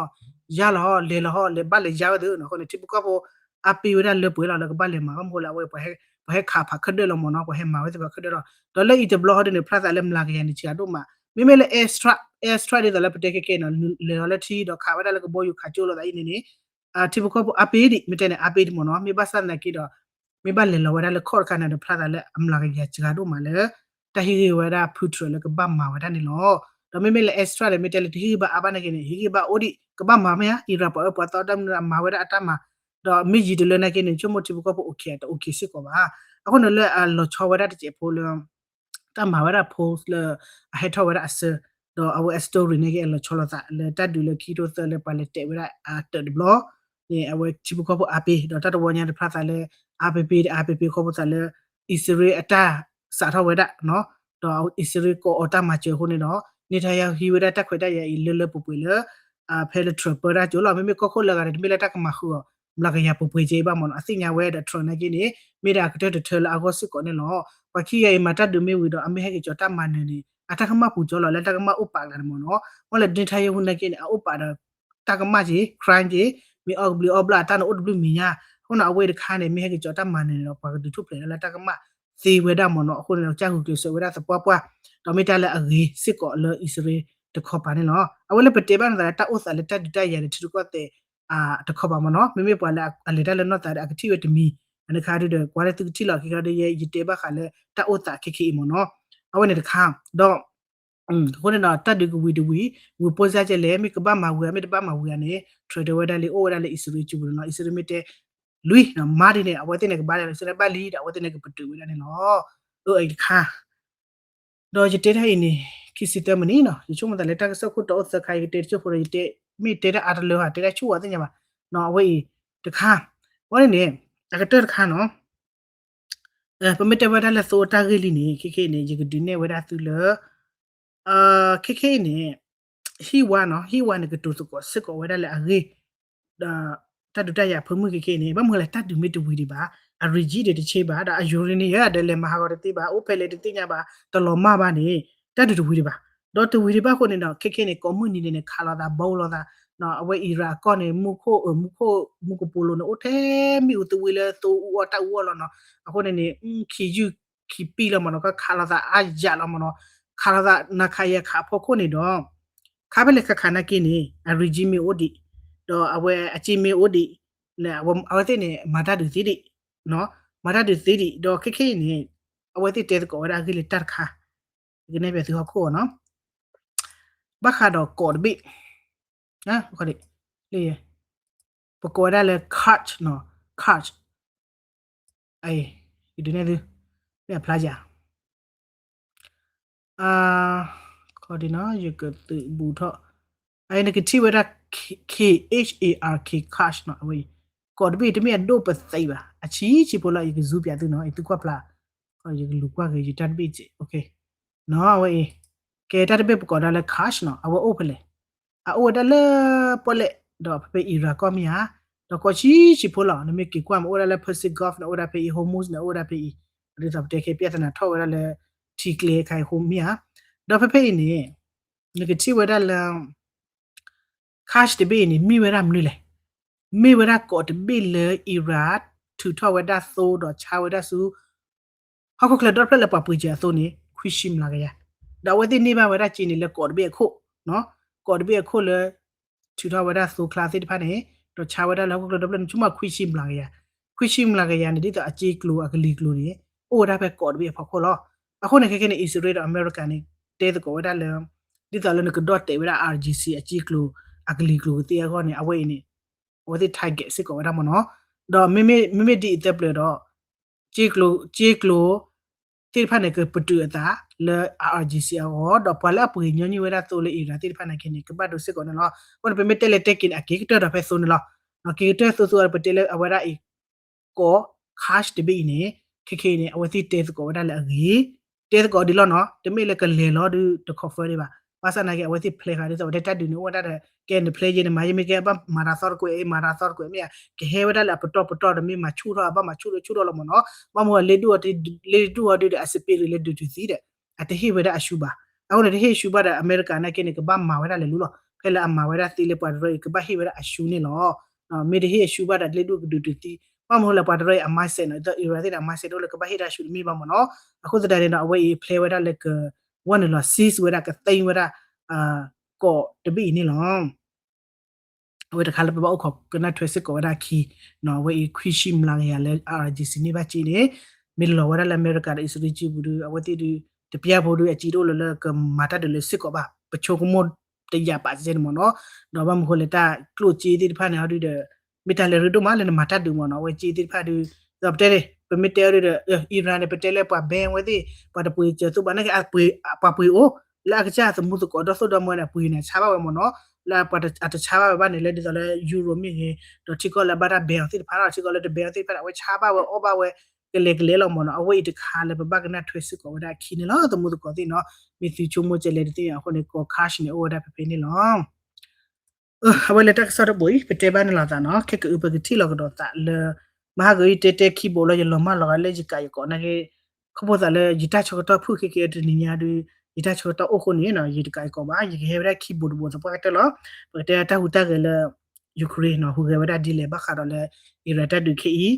ယါလီၤ လဲၤလီၤ လဲၤဘၣ်လဲၤယါဝဲသ့ၣ်နီၤ အဃိန့ၣ် ထံဖိကီၢ်ဖိအါပ့ၤဝဲဒၣ်လၢပှဲၤလီၤ လၢကဘၣ်လဲၤမၤ ဘၣ်မနုၤဃိလၢအဝဲ ပှၤဟဲခးဖးခၢၣ်ဒၢလီၤမ့ၢ်နီၤ ပှၤဟဲမၤဝဲသ့ၣ်ဖးခၢၣ်ဒၢလီၤ. ဒီးလၢအံၤတဘျီဟီဒုန့ၣ် ဖျါသးလၢမျးကယၤန့ၣ် စှၤဒိၣ်မး မ့မ့ၢ်လၢ airstrike airstrike ဒ်သိးလၢပတဲခဲကဲနီၤ လဲၤလီၤလၢထံဒီးခးဝဲဒၣ်လၢကဘီယူၤခးကၠိလိာ်သးအံၤန့ၣ်န့ၣ် ထံဖိကီၢ်ဖိအါပ့ၤဒံး မ့ၢ်တဲန့ၣ် အါပ့ၤဒံးမ့ၢ်နီၤ မ့ၢ်ဘၣ်ဆၣ်သနာ်က့ဒီး မ့ၢ်ဘၣ်လဲၤလီၤဝဲဒၣ်လၢခီၣ်တခါန့ၣ်ဒီး ဖျါသးလၢအမျးကယၤစှၤဒိၣ်မးလၢ တၢ်ဟ့ၣ်ဂံၢ်ဝဲဒၣ် ဖုထြၢး လၢကဘၣ်မၤဝဲဒၣ်န့ၣ်လီၤ. ဒီးမ့မ့ၢ်လၢ airstrike န့ၣ် မ့ၢ်တဲလၢတဟ့ၣ်ဂံၢ်ဘၣ်အါဘၣ်နာ်က့န့ၣ် ဟ့ၣ်ဂံၢ်ဘၣ်အိၣ်ဒံး ကဘၣ်မၤမ့ၢ်ဧါ Iran ပှၤအၢပှၤသီတၢ်မနုၤအမၤဝဲဒၣ်အတၢ်မၤ ဒီးမ့ၢ်ယံာ်တလၢနာ်က့န့ၣ် ဆိကမိၣ်ထံဖိကီၢ်ဖိအိၣ်ခံးတအိၣ်ခံးစ့ၢ်ကီးဘၣ်. အဃိန့ၣ်လၢအလီၤဆီဝဲဒၣ်တစဲးဖိလၢ တၢ်မၤဝဲဒၣ် post လၢ အဟဲထီၣ်ဝဲဒၣ်အဆၢ ဒီးအဝဲအ story နာ်က့အလီၤဆီလိာ်သးလၢတၢ်ဒုးလၢခံကထိသၢလၢပှၤလဲၤတဲာ်ဝဲဒၣ်အတၢၢ်တဘျီ န့ၣ် အဝဲထံဖိကီၢ်ဖိအါပ့ၤ ဒီးတၢ်တဝီညါတဖျါသးလၢ အါပ့ၤပ့ၤဒီးအါပ့ၤပ့ၤခီဖျိသးလၢ အံၣ်စရ့လးအတၢ်စးထီၣ်ဝဲဒၣ် ဒီးအံၣ်စရ့လးကိးအီၤတၢ်မၤစၢၤအဃိန့ၣ်ဒီး Netanyahu ဟံးဝဲဒၣ်တၢ်ခွဲးတၢ်ယာ်အံၤလၢလၢပှဲၤပှဲၤလၢ ဖဲလၢ Trump ပၢတၢ်ကၠိလီၤ. မ့မ့ၢ်ကီၢ်ခိၣ်လၢအဂၤန့ၣ် တမ့ၢ်လၢတၢ်ကမၤဃုာ်အီၤ မျးကယၤပှဲၤပှဲၤကဲအံၤဘၣ်မ့ၢ်နီၤ အသ့ၣ်ညါဝဲဒီး Trump နာ်က့န့ၣ် မ့ၢ်ဒၣ်အကတၢၢ်တထၢလၢအဂီၢ်စ့ၢ်ကီးန့ၣ်လီၤ. ပှၤခံဂၤအံၤမၤတၢ်ဒုးမ့ၢ်ဝံၤဒီး အမ့ၢ်ဟဲက့ၤကၠီၤတၢ်မၤနၢၤန့ၣ် အတၢ်ကမၣ်ပူၤကၠီလီၤ လၢတၢ်ကမၣ်အိၣ်ပာ်ကလၤန့ၣ်မ့ၢ်နီၤ. မ့ၢ်လၢ Netanyahu နာ်က့န့ၣ် အအိၣ်ပာ်ဒီး တၢ်ကမၣ်က့ၤ crime က့ၤ မ့ၢ်အီၣ်ကဘျံးအီၣ်ဘျၣ်အတၢ်န့ၣ်အိၣ်တဘျုးမံၤညါ အဃိန့ၣ် အဝဲတခါန့ၣ် မ့ၢ်ဟဲက့ၤကၠီၤတၢ်မၤနၢၤန့ၣ်ဒီး ပှၤကဒုးထူၣ်ဖျဲးလၢတၢ်ကမၣ်သ့ဝဲဒၣ်မ့ၢ်နီၤ. အဃိန့ၣ်ဒီး ကစၢ်ဂုာ်ကျဲးစၢးဝဲဒၣ်သပှၢ်ပှၢ် ဒီးမ့ၢ်တၢ်လၢအဂ့ၤစ့ၢ်ကီးလၢအံၣ်စရ့လးတခီပၤန့ၣ်လီၤ. အဝဲလၢပတဲဘၣ်နသးလၢတၢ်အိၣ်သးလၢတၢ်ဒုးတၢ်ယၤဒီးထံရူၢ်ကီၢ်သဲး တခီပၤမ့ၢ်နီၤ. မ့မ့ၢ်ပှၤလၢအလဲၤတၢ်လၢနီၢ်သးဒီးအကထံၣ်ဝဲတမံၤ အန့ၣ်ခါဒုဒီး ကွၢ်လၢသုကထံၣ်လီၤခံခါဒီး ယဲယတဲဘၣ်ဃးလၢတၢ်အိၣ်သးခဲခဲအံၤမ့ၢ်နီၤ. အဝဲန့ၣ်တခါ ဒီး အဃိန့ၣ်ဒီး တၢ်ဒုးကဝံၤတဝံၤ ဝံၤပိၢ်စၢ်ကဲလဲၣ် မ့ၢ်ကဘၣ်မၤဝံၤဧါ မ့ၢ်တဘၣ်မၤဝံၤဧါန့ၣ် Trump တဲဝဲဒၣ်လံ အိၣ်ဝဲဒၣ်လၢအံၣ်စရ့လးစုပူၤန့ၣ်လီၤ. အံၣ်စရ့လးမ့ၢ်တဲ လွံၢ် မၤဒ်န့ၣ် အဝဲသ့ၣ်န့ၣ်ကဘၣ်လံ အံၣ်စရ့လးဘၣ်လံဒီး အဝဲသ့ၣ်န့ၣ်ကပတုာ်ဝဲဒၣ်န့ၣ်လီၤ. အအံၤတခါ ဒီးယတဲတၢ်အံၤန့ၣ် ခံဆံသၢမံးနံးနီၤ ယဆိကမိၣ်သးလၢတၢ်ကစီၣ်ခိၣ်တီအိၣ်သၢခါ ယကတဲတစိၢ်ဖိဒီး ယတဲ မ့ၢ်တဲတၢ်အါတလၢဧါ တဲတၢ်ဆူၣ်ဧါသ့ၣ်ညါဘၣ်နီၤ. အဝဲအံၤတခါ အဝဲန့ၣ်န့ၣ် အကတၢၢ်တခါနီၤ ပမ့ၢ်တဲဝဲဒၣ်လၢသိအတၢ်ဂ့ၢ်လံန့ၣ် ခဲခဲအံၤန့ၣ် ယကဒုးနဲၣ်ဝဲဒၣ်သုလၢ ခဲခဲအံၤန့ၣ် ဟံၣ်ဝါနီၤ ဟံၣ်ဝါန့ၣ် ကတိၤသကိးစ့ၢ်ကီးဝဲဒၣ်လၢအဂ့ၢ် ဒီးတၢ်ဒုးတၢ်ယၤအဖၢမုၢ်ခဲခဲအံၤန့ၣ် ဘၣ်မနုၤလဲၣ် တၢ်ဒုးမ့ၢ်တဝံၤဒံးဘၣ် အရံးကံဒံးတဆ့ဘၣ် ဒီးအယူရ့နံယံဒီးလဲၤမၤဟးဂီၤတသ့ဘၣ် အိၣ်ဖဲလဲၣ်တသ့ၣ်ညါဘၣ် တလီၤမၢ်ဘၣ်န့ၣ် တၢ်ဒုးတဝံၤဒံးဘၣ်. ဒီးတဝံၤဒံးဘၣ်အဃိန့ၣ်ဒီး ခဲခဲန့ၣ် ကိးမုၢ်နံၤန့ၣ်န့ၣ် ခးလိာ်သး ဘီလိာ်သး အဝဲအံရၣ်အကီၢ်န့ၣ် မူခိၣ်အၢ မူခိၣ် မူကပိာ်လိၤန့ၣ် အိၣ်ထဲမ့ၣ်အူသဝ့လၢသိအူအီၣ်တၢ်အူအီၣ်လီၤနီၤ. အဃိန့ၣ်န့ၣ် ခံယုၢ်ခံပံၢ်လီၤမ့ၢ်နီၤ ကခးလိာ်သးအါယၤလီၤမ့ၢ်နီၤ. ခးလိာ်သးနၤခးယၤခးအဖီခိၣ်န့ၣ်ဒီး ခါဖဲလဲၣ်ခါခးနာ်က့န့ၣ် အရံးကံမ့ၢ်အိၣ်ဒံး ဒီးအဝဲအစ့မ့ၢ်အိၣ်ဒံး လၢအဝဲသ့ၣ်န့ၣ် မၤတၢ်ဒုးသ့ဒံး မၤတၢ်ဒုးသ့ဒံး ဒီးခဲခဲအံၤန့ၣ် အဝဲသ့ၣ်တဲသကိးဝဲဒၣ်အဂ့ၢ်လၢတၢ်တခါ ယကနဲၣ်ပၠးသုဟီၣ်ခိၣ်အီၤနီၤ ဘၣ်ဃးဒီးကိးတဘ့ၣ် လၢ ပကိးဝဲဒၣ်လၢ Kursk နီၤ Kursk ယဒုးနဲၣ်သု မ့ၢ်အဖျါယၤ ခီဒ်နီၤ ယကသုးဘူးထီၣ် အနကထံၣ်ဝဲဒၣ် K H A R K Kursk နီၤ အဝဲအံၤ ကိးတဘ့ၣ်တမ့ၢ်အဒိၣ်ပသံးဘၣ် အဆံးဆံးဖိလၢယက zoom ပၠးသုနီၤ ယသုကွၢ်ဖျါ ယကလူၤကွၢ်က့ၤယတၢ်တဘ့ၣ် နီၤ အဝဲအံၤ ကဲတၢ်တဘ့ၣ်ပကိးဒၣ်လၢ Kursk နီၤ အဝဲအိၣ်ဖဲလဲၣ် အအိၣ်ဝဲဒၣ်လၢပီၣ်လဲၣ် ဒီးဖဲဖဲအံရၣ်ကီၢ်မ့ၢ်ဧါ ဒီးကိးဆံးဆံးဖိလီၤ နမ့ၢ်က့ၤကွၢ်မ့ၢ်အိၣ်ဝဲဒၣ်လၢ Persian Gulf န့ၣ် အိၣ်ဝဲဒၣ်ဖဲအံ Hormuz န့ၣ် အိၣ်ဝဲဒၣ်ဖဲအံ ဒ်သိးပတဲခဲ ပြဿနာ ထီၣ်ဝဲဒၣ်လၢ ထံကျဲခါအံၤအဃိမ့ၢ်ဧါ ဒီးဖဲဖဲအံၤန့ၣ် နကထံၣ်ဝဲဒၣ်လၢ Kursk တဘ့ၣ်အံၤန့ၣ် မ့ၢ်ဝဲဒၣ်မနုၤလဲၣ် မ့ၢ်ဝဲဒၣ်ကိးတဘ့ၣ်လၢ Iran ထုးထီၣ်ဝဲဒၣ်သိဒီးဆါဝဲဒၣ်ဆူ ဟီၣ်ခိၣ်ချၢဒီဖျၢၣ်လၢပှၤပှ့ၤစၢၤအသိးန့ၣ် ခွံဆံမျးကယၤ ဒီးအဝဲသ့ၣ်န့ၢ်ဘၣ်ဝဲဒၣ်စ့န့ၣ်လၢကိးတဘ့ၣ်အခိၣ် ကိးတဘ့ၣ်အခိၣ်လၢ ထုးထီၣ်ဝဲဒၣ်သိချါသ့ၣ်တဖၣ်န့ၣ် ဒီးဆါဝဲဒၣ်လၢဟီၣ်ခိၣ်ချၢဒီဖျၢၣ်န့ၣ် ဆိကမိၣ်ခွံဆံမျးကယၤ ခွံဆံမျးကယၤန့ၣ် ဒ်သိးအစ့ကျိၤအကလံၤကျိၤန့ၣ် အိၣ်ဝဲဒၣ်ဖဲကိးတဘ့ၣ်အဖီခိၣ်လီၤ. အဃိန့ၣ် ခဲခဲန့ၣ် အံၣ်စရ့လးဒီးအမဲရကၤန့ၣ် တဲသကိးဝဲဒၣ်လၢ ဒ်သိးလၢနကဒီၣ်တဲာ်ဝဲဒၣ် IRGC အစ့ကျိၤ အကလံၤကျိၤကသ့အဂီၢ်န့ၣ် အဝဲအံၤန့ၣ် အဝဲသ့ၣ် target စ့ၢ်ကီးဝဲဒၣ်မ့ၢ်နီၤ ဒီးမ့မ့ၢ်ဒ်အံၤသၢပျၢၤဒီး စ့ကျိၤ သ့ၣ်တဖၣ်န့ၣ် ကပတုာ်အသးလၢ I R G C အဂီၢ် ဒီးပှၤလၢအပှ့ၤညီနုၢ်ဝဲဒၣ်သိလၢ Iran သ့ၣ်တဖၣ်န့ၣ်က့န့ၣ် ကဘၣ်ဒိးစ့ၢ်ကီးန့ၣ်လီၤ. အဃိန့ၣ် ပမ့ၢ်တဲလဲၤတဲက့ၤန့ၣ် အက့ၤကတၢၢ်ဒီးဖဲသိန့ၣ်လီၤ. က့ၤကတၢၢ်သိသိဒီး ပတဲလၢအဝဲဒၣ်အံၤ ကီၢ် Kursk တဘ့ၣ်အံၤန့ၣ် ခဲခဲအံၤန့ၣ် အဝဲသ့ၣ်တဲသကိးဝဲဒၣ်လၢအဂ့ၤ တဲသကိးဒ်လီၤနီၤ, တမ့ၢ်လၢကလဲၤလီၤဒုးတ confirm ဒံးဘၣ်. ဘၣ်ဆၣ်နာ်က့ အဝဲသ့ၣ် plan ဃာ်ဒ်သိး ပတဲတၢ်ဒုးန့ၣ် အိၣ်ဝဲဒၣ်ဒီး ကဲန plan ယဲန့ၣ် မၤယဲမ့ၢ်ကဲ ဘၣ်မၤတၢ်သီတကွဲး မၤတၢ်သီတကွဲးမ့ၢ်ဧါ, ကဟဲဝဲဒၣ်လၢအပတီၢ်ပတီၢ်ဒီး မ့ၢ်မၤဆူၣ်ထီၣ် အဘၣ်မၤဆူၣ်ထီၣ်ဆူၣ်ထီၣ်လီၤမ့ၢ်နီၤ. ဘၣ်မနုၤလၢ လ့ဒူၣ်အီၤဒုးဒီး အစပံးရ့ၣ်လၢဒုးတုၤသံဒီး အတဟ့ၣ်ဝဲဒၣ်အရှုံးဘၣ်. အဃိန့ၣ် တဟ့ၣ်အရှုံးဘၣ်ဒီး အမဲရကၤနာ်က့န့ၣ် ကဘၣ်မၤဝဲဒၣ်လဲၤလူလီၤ. ဖဲလၢအမၤဝဲဒၣ်သ့လၢပှၤတရၢအံၤ ကဘၣ်ဟ့ၣ်ဝဲဒၣ်အရှုံးန့ၣ်လီၤ. မ့ၢ်တဟ့ၣ်အရှုံးဘၣ်ဒီး လ့ဒူၣ်ကဒုးတုၤသံ, ဘၣ်မနုၤလၢပှၤတရၢအံၤအ mindset နီၤ, ဒီး Iran သ့ၣ်ဒီး အ mindset အိၣ်လၢကဘၣ်ဟ့ၣ်ဒၣ်အရှုံးတမ့ၢ်ဘၣ်မ့ၢ်နီၤ. အဃိသတးန့ၣ်ဒီး အဝဲအံၤ plan ဝဲဒၣ်လၢက ဝဲန့ၣ်လီၤ seize ဝဲဒၣ် ကသ့ဝဲဒၣ် ကီၢ်တဘ့ၣ်အံၤန့ၣ်လီၤ. အဝဲတခါလၢပဘၣ်အိၣ်ခိးကနၣ်ထွဲစ့ၢ်ကီးဝဲဒၣ်အခံ, အဝဲအံၤခွံဆံမျးကယၤလၢ I R G C န့ၢ်ဘၣ်က့န့ၣ် မ့ၢ်လီၤဝဲဒၣ်လၢအမဲရကၤဒီး အံၣ်စရ့လးကံပူၤဒီး အဝဲသ့ၣ်ဒုး တပျၢ်ဖိဒုး အစ့တအိၣ်လၢၤလၢကမၤတၢ်ဒုးလၢစ့ၢ်ကီးဘၣ်, ပဆိကမိၣ်တယာ်ပာ်စဲန့ၣ်မ့ၢ်နီၤ. ဒီးဘၣ်မနုၤဃိလဲၣ် တၢ်ကျိၣ်စ့သ့ၣ်တဖၣ်န့ၣ် ဟီဒုးဒီး မ့ၢ်တၢ်လၢရ့ဒိၣ်မးလၢနမၤတၢ်ဒုးမ့ၢ်နီၤ, အဝဲစ့သ့ၣ်တဖၣ်ဒုး ဒီးပတဲန့ၣ် ပမ့ၢ်တဲအီၤဒုးဒီး Iran န့ၣ် ပတဲလၢပှၤ ban ဝဲသ့ၣ် ပှၤတပှ့ၤစၢၤသိးဘၣ်နာ်က့ ပှၤပှ့ၤအိၣ် လၢအကစၢ်သမူသကိးဒီသိၣ်ဒီမွဲန့ၣ် ပှ့ၤန့ၣ် ဆါဘၣ်ဝဲမ့ၢ်နီၤ, လၢအတဆါဘၣ်ဝဲဘၣ်န့ၣ် လၢဒ်သိးလၢ Europe မ့ၢ်ဂ့ၤ, ဒီးထံကီၢ်လၢအဘၣ်တၢ် ban အီၤသ့ၣ်တဖၣ်ဒီး ထံကီၢ်လၢတ ban အီၤသ့ၣ်တဖၣ်န့ၣ် အဝဲဆါဘၣ်ဝဲအီၣ်ဘၣ်ဝဲ ကလဲၤကလဲၤလီၤမ့ၢ်နီၤ. အဝဲအံၤတခါလၢပဘၣ်ကနၣ်ထွဲစ့ၢ်ကီးဝဲဒၣ်အခံန့ၣ်လီၤ သမူသကိးသ့ၣ်နီၤ, မ့ၢ်သုဆိကမိၣ်ကလဲၤတသ့ၣ်ညါအဃိန့ၣ် ကီၢ် Kursk န့ၣ် အိၣ်ဝဲဒၣ်ဖဲဖဲန့ၣ်လီၤ. အဝဲလၢတၢ်ကစီၣ်တဘိးအံၤ ပတဲဘၣ်န့ၣ်လီၤသးနီၤ, ခဲကအုပကထံၣ်လီၤကဒီးသးလၢ မဟါဂီၤအံၤတဲတဲခံဘိးလီၤ ယလီၤမၢ်လီၤဂာ်လၢယကးယကိးနာ်က့, ခီဖျိသးလၢယတၢ်ဆၢကတီၢ်ဖုၣ်ခဲက့ၤတနံၤညါဒုး ယတၢ်ဆၢကတီၢ်အိၣ်ဃိန့ၣ်နီၤ ယတကးယကိးဘၣ် ယကဟဲဝဲဒၣ်ခံဘိးတဘိးသပှၢ်ကတၢၢ်လီၤ. ပကတဲတၢ်ဟူးတၢ်ဂဲၤလၢ Ukraine နီၤ ဟူးဂဲၤဝဲဒၣ်ဒ်လဲၣ်ဘၣ်ဃးဒီးလၢ Iran တၢ်ဒုးခဲအံၤ, ဒီး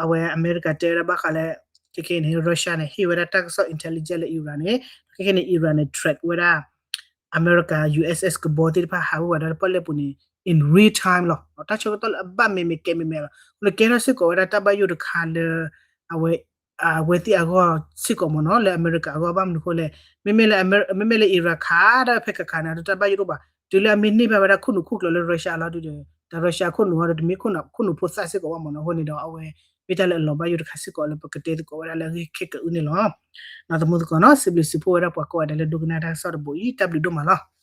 အဝဲအမဲရကၤတဲဝဲဒၣ်ဘၣ်ဃးလၢ ခဲခဲန့ၣ် Russia န့ၣ် ဟ့ၣ်ဝဲဒၣ်တၢ်ကစီၣ် intelligence လၢ Iran န့ၣ်, ခဲခဲန့ၣ် Iran န့ၣ် track ဝဲဒၣ် အမဲရကၤ U S S ကဘီသ့ၣ်တဖၣ်ဟးဝဲဝဲဒၣ်လၢပီၣ်လဲၣ်ပူၤန့ၣ် in real time လီၤ. တၢ်ဆၢကတီၢ်လၢအဘၣ်မဲာ်မဲာ်ကဲမဲာ်မဲာ်လီၤ. အဃိန့ၣ် ကဲထီၣ်စ့ၢ်ကီးဝဲဒၣ်တၢ်ဘၣ်ယိၣ်တခါလၢ အဝဲ အဝဲသ့ၣ်အဂီၢ်စ့ၢ်ကီးမ့ၢ်နီၤ လၢအမဲရကၤအဂီၢ် ဘၣ်မနုၤအဃိလဲၣ်, မ့မ့ၢ်လၢ မ့မ့ၢ်လၢ Iran ခးတၢ်ဖဲခးခးန့ၣ် တၢ်ဘၣ်ယိၣ်တအိၣ်ဘၣ်, တုၤလၢအမ့ၢ်န့ၢ်ဘၣ်ဝဲဒၣ်ခိၣ်နူာ်ခိၣ်ကျၢၤလၢ Russia လီၤဒုးဒီး တၢ် Russia ခိၣ်နူာ်ဟီဒီး တမ့ၢ်ခိၣ်နူာ်ဖိသၣ်စ့ၢ်ကီးဘၣ်မ့ၢ်နီၤ. အဃိန့ၣ်ဒီး အဝဲ မ့ၢ်တၢ်လၢအလီၤဘၣ်ယိၣ်တခါစ့ၢ်ကီးလၢပကတဲသကိးဝဲဒၣ်လၢအဂ့ၢ်ခဲကအုန့ၣ်လီၤ. သမူသကိးနီၤ စံးဘျုးစံးဖှိၣ်ဝဲဒၣ်ပှၤကိးဂၤဒဲးလၢဒိကနၣ်တၢ်ကစီၣ်တဘိးအံၤ တၢ်ဘျုးဒိၣ်မးလီၤ.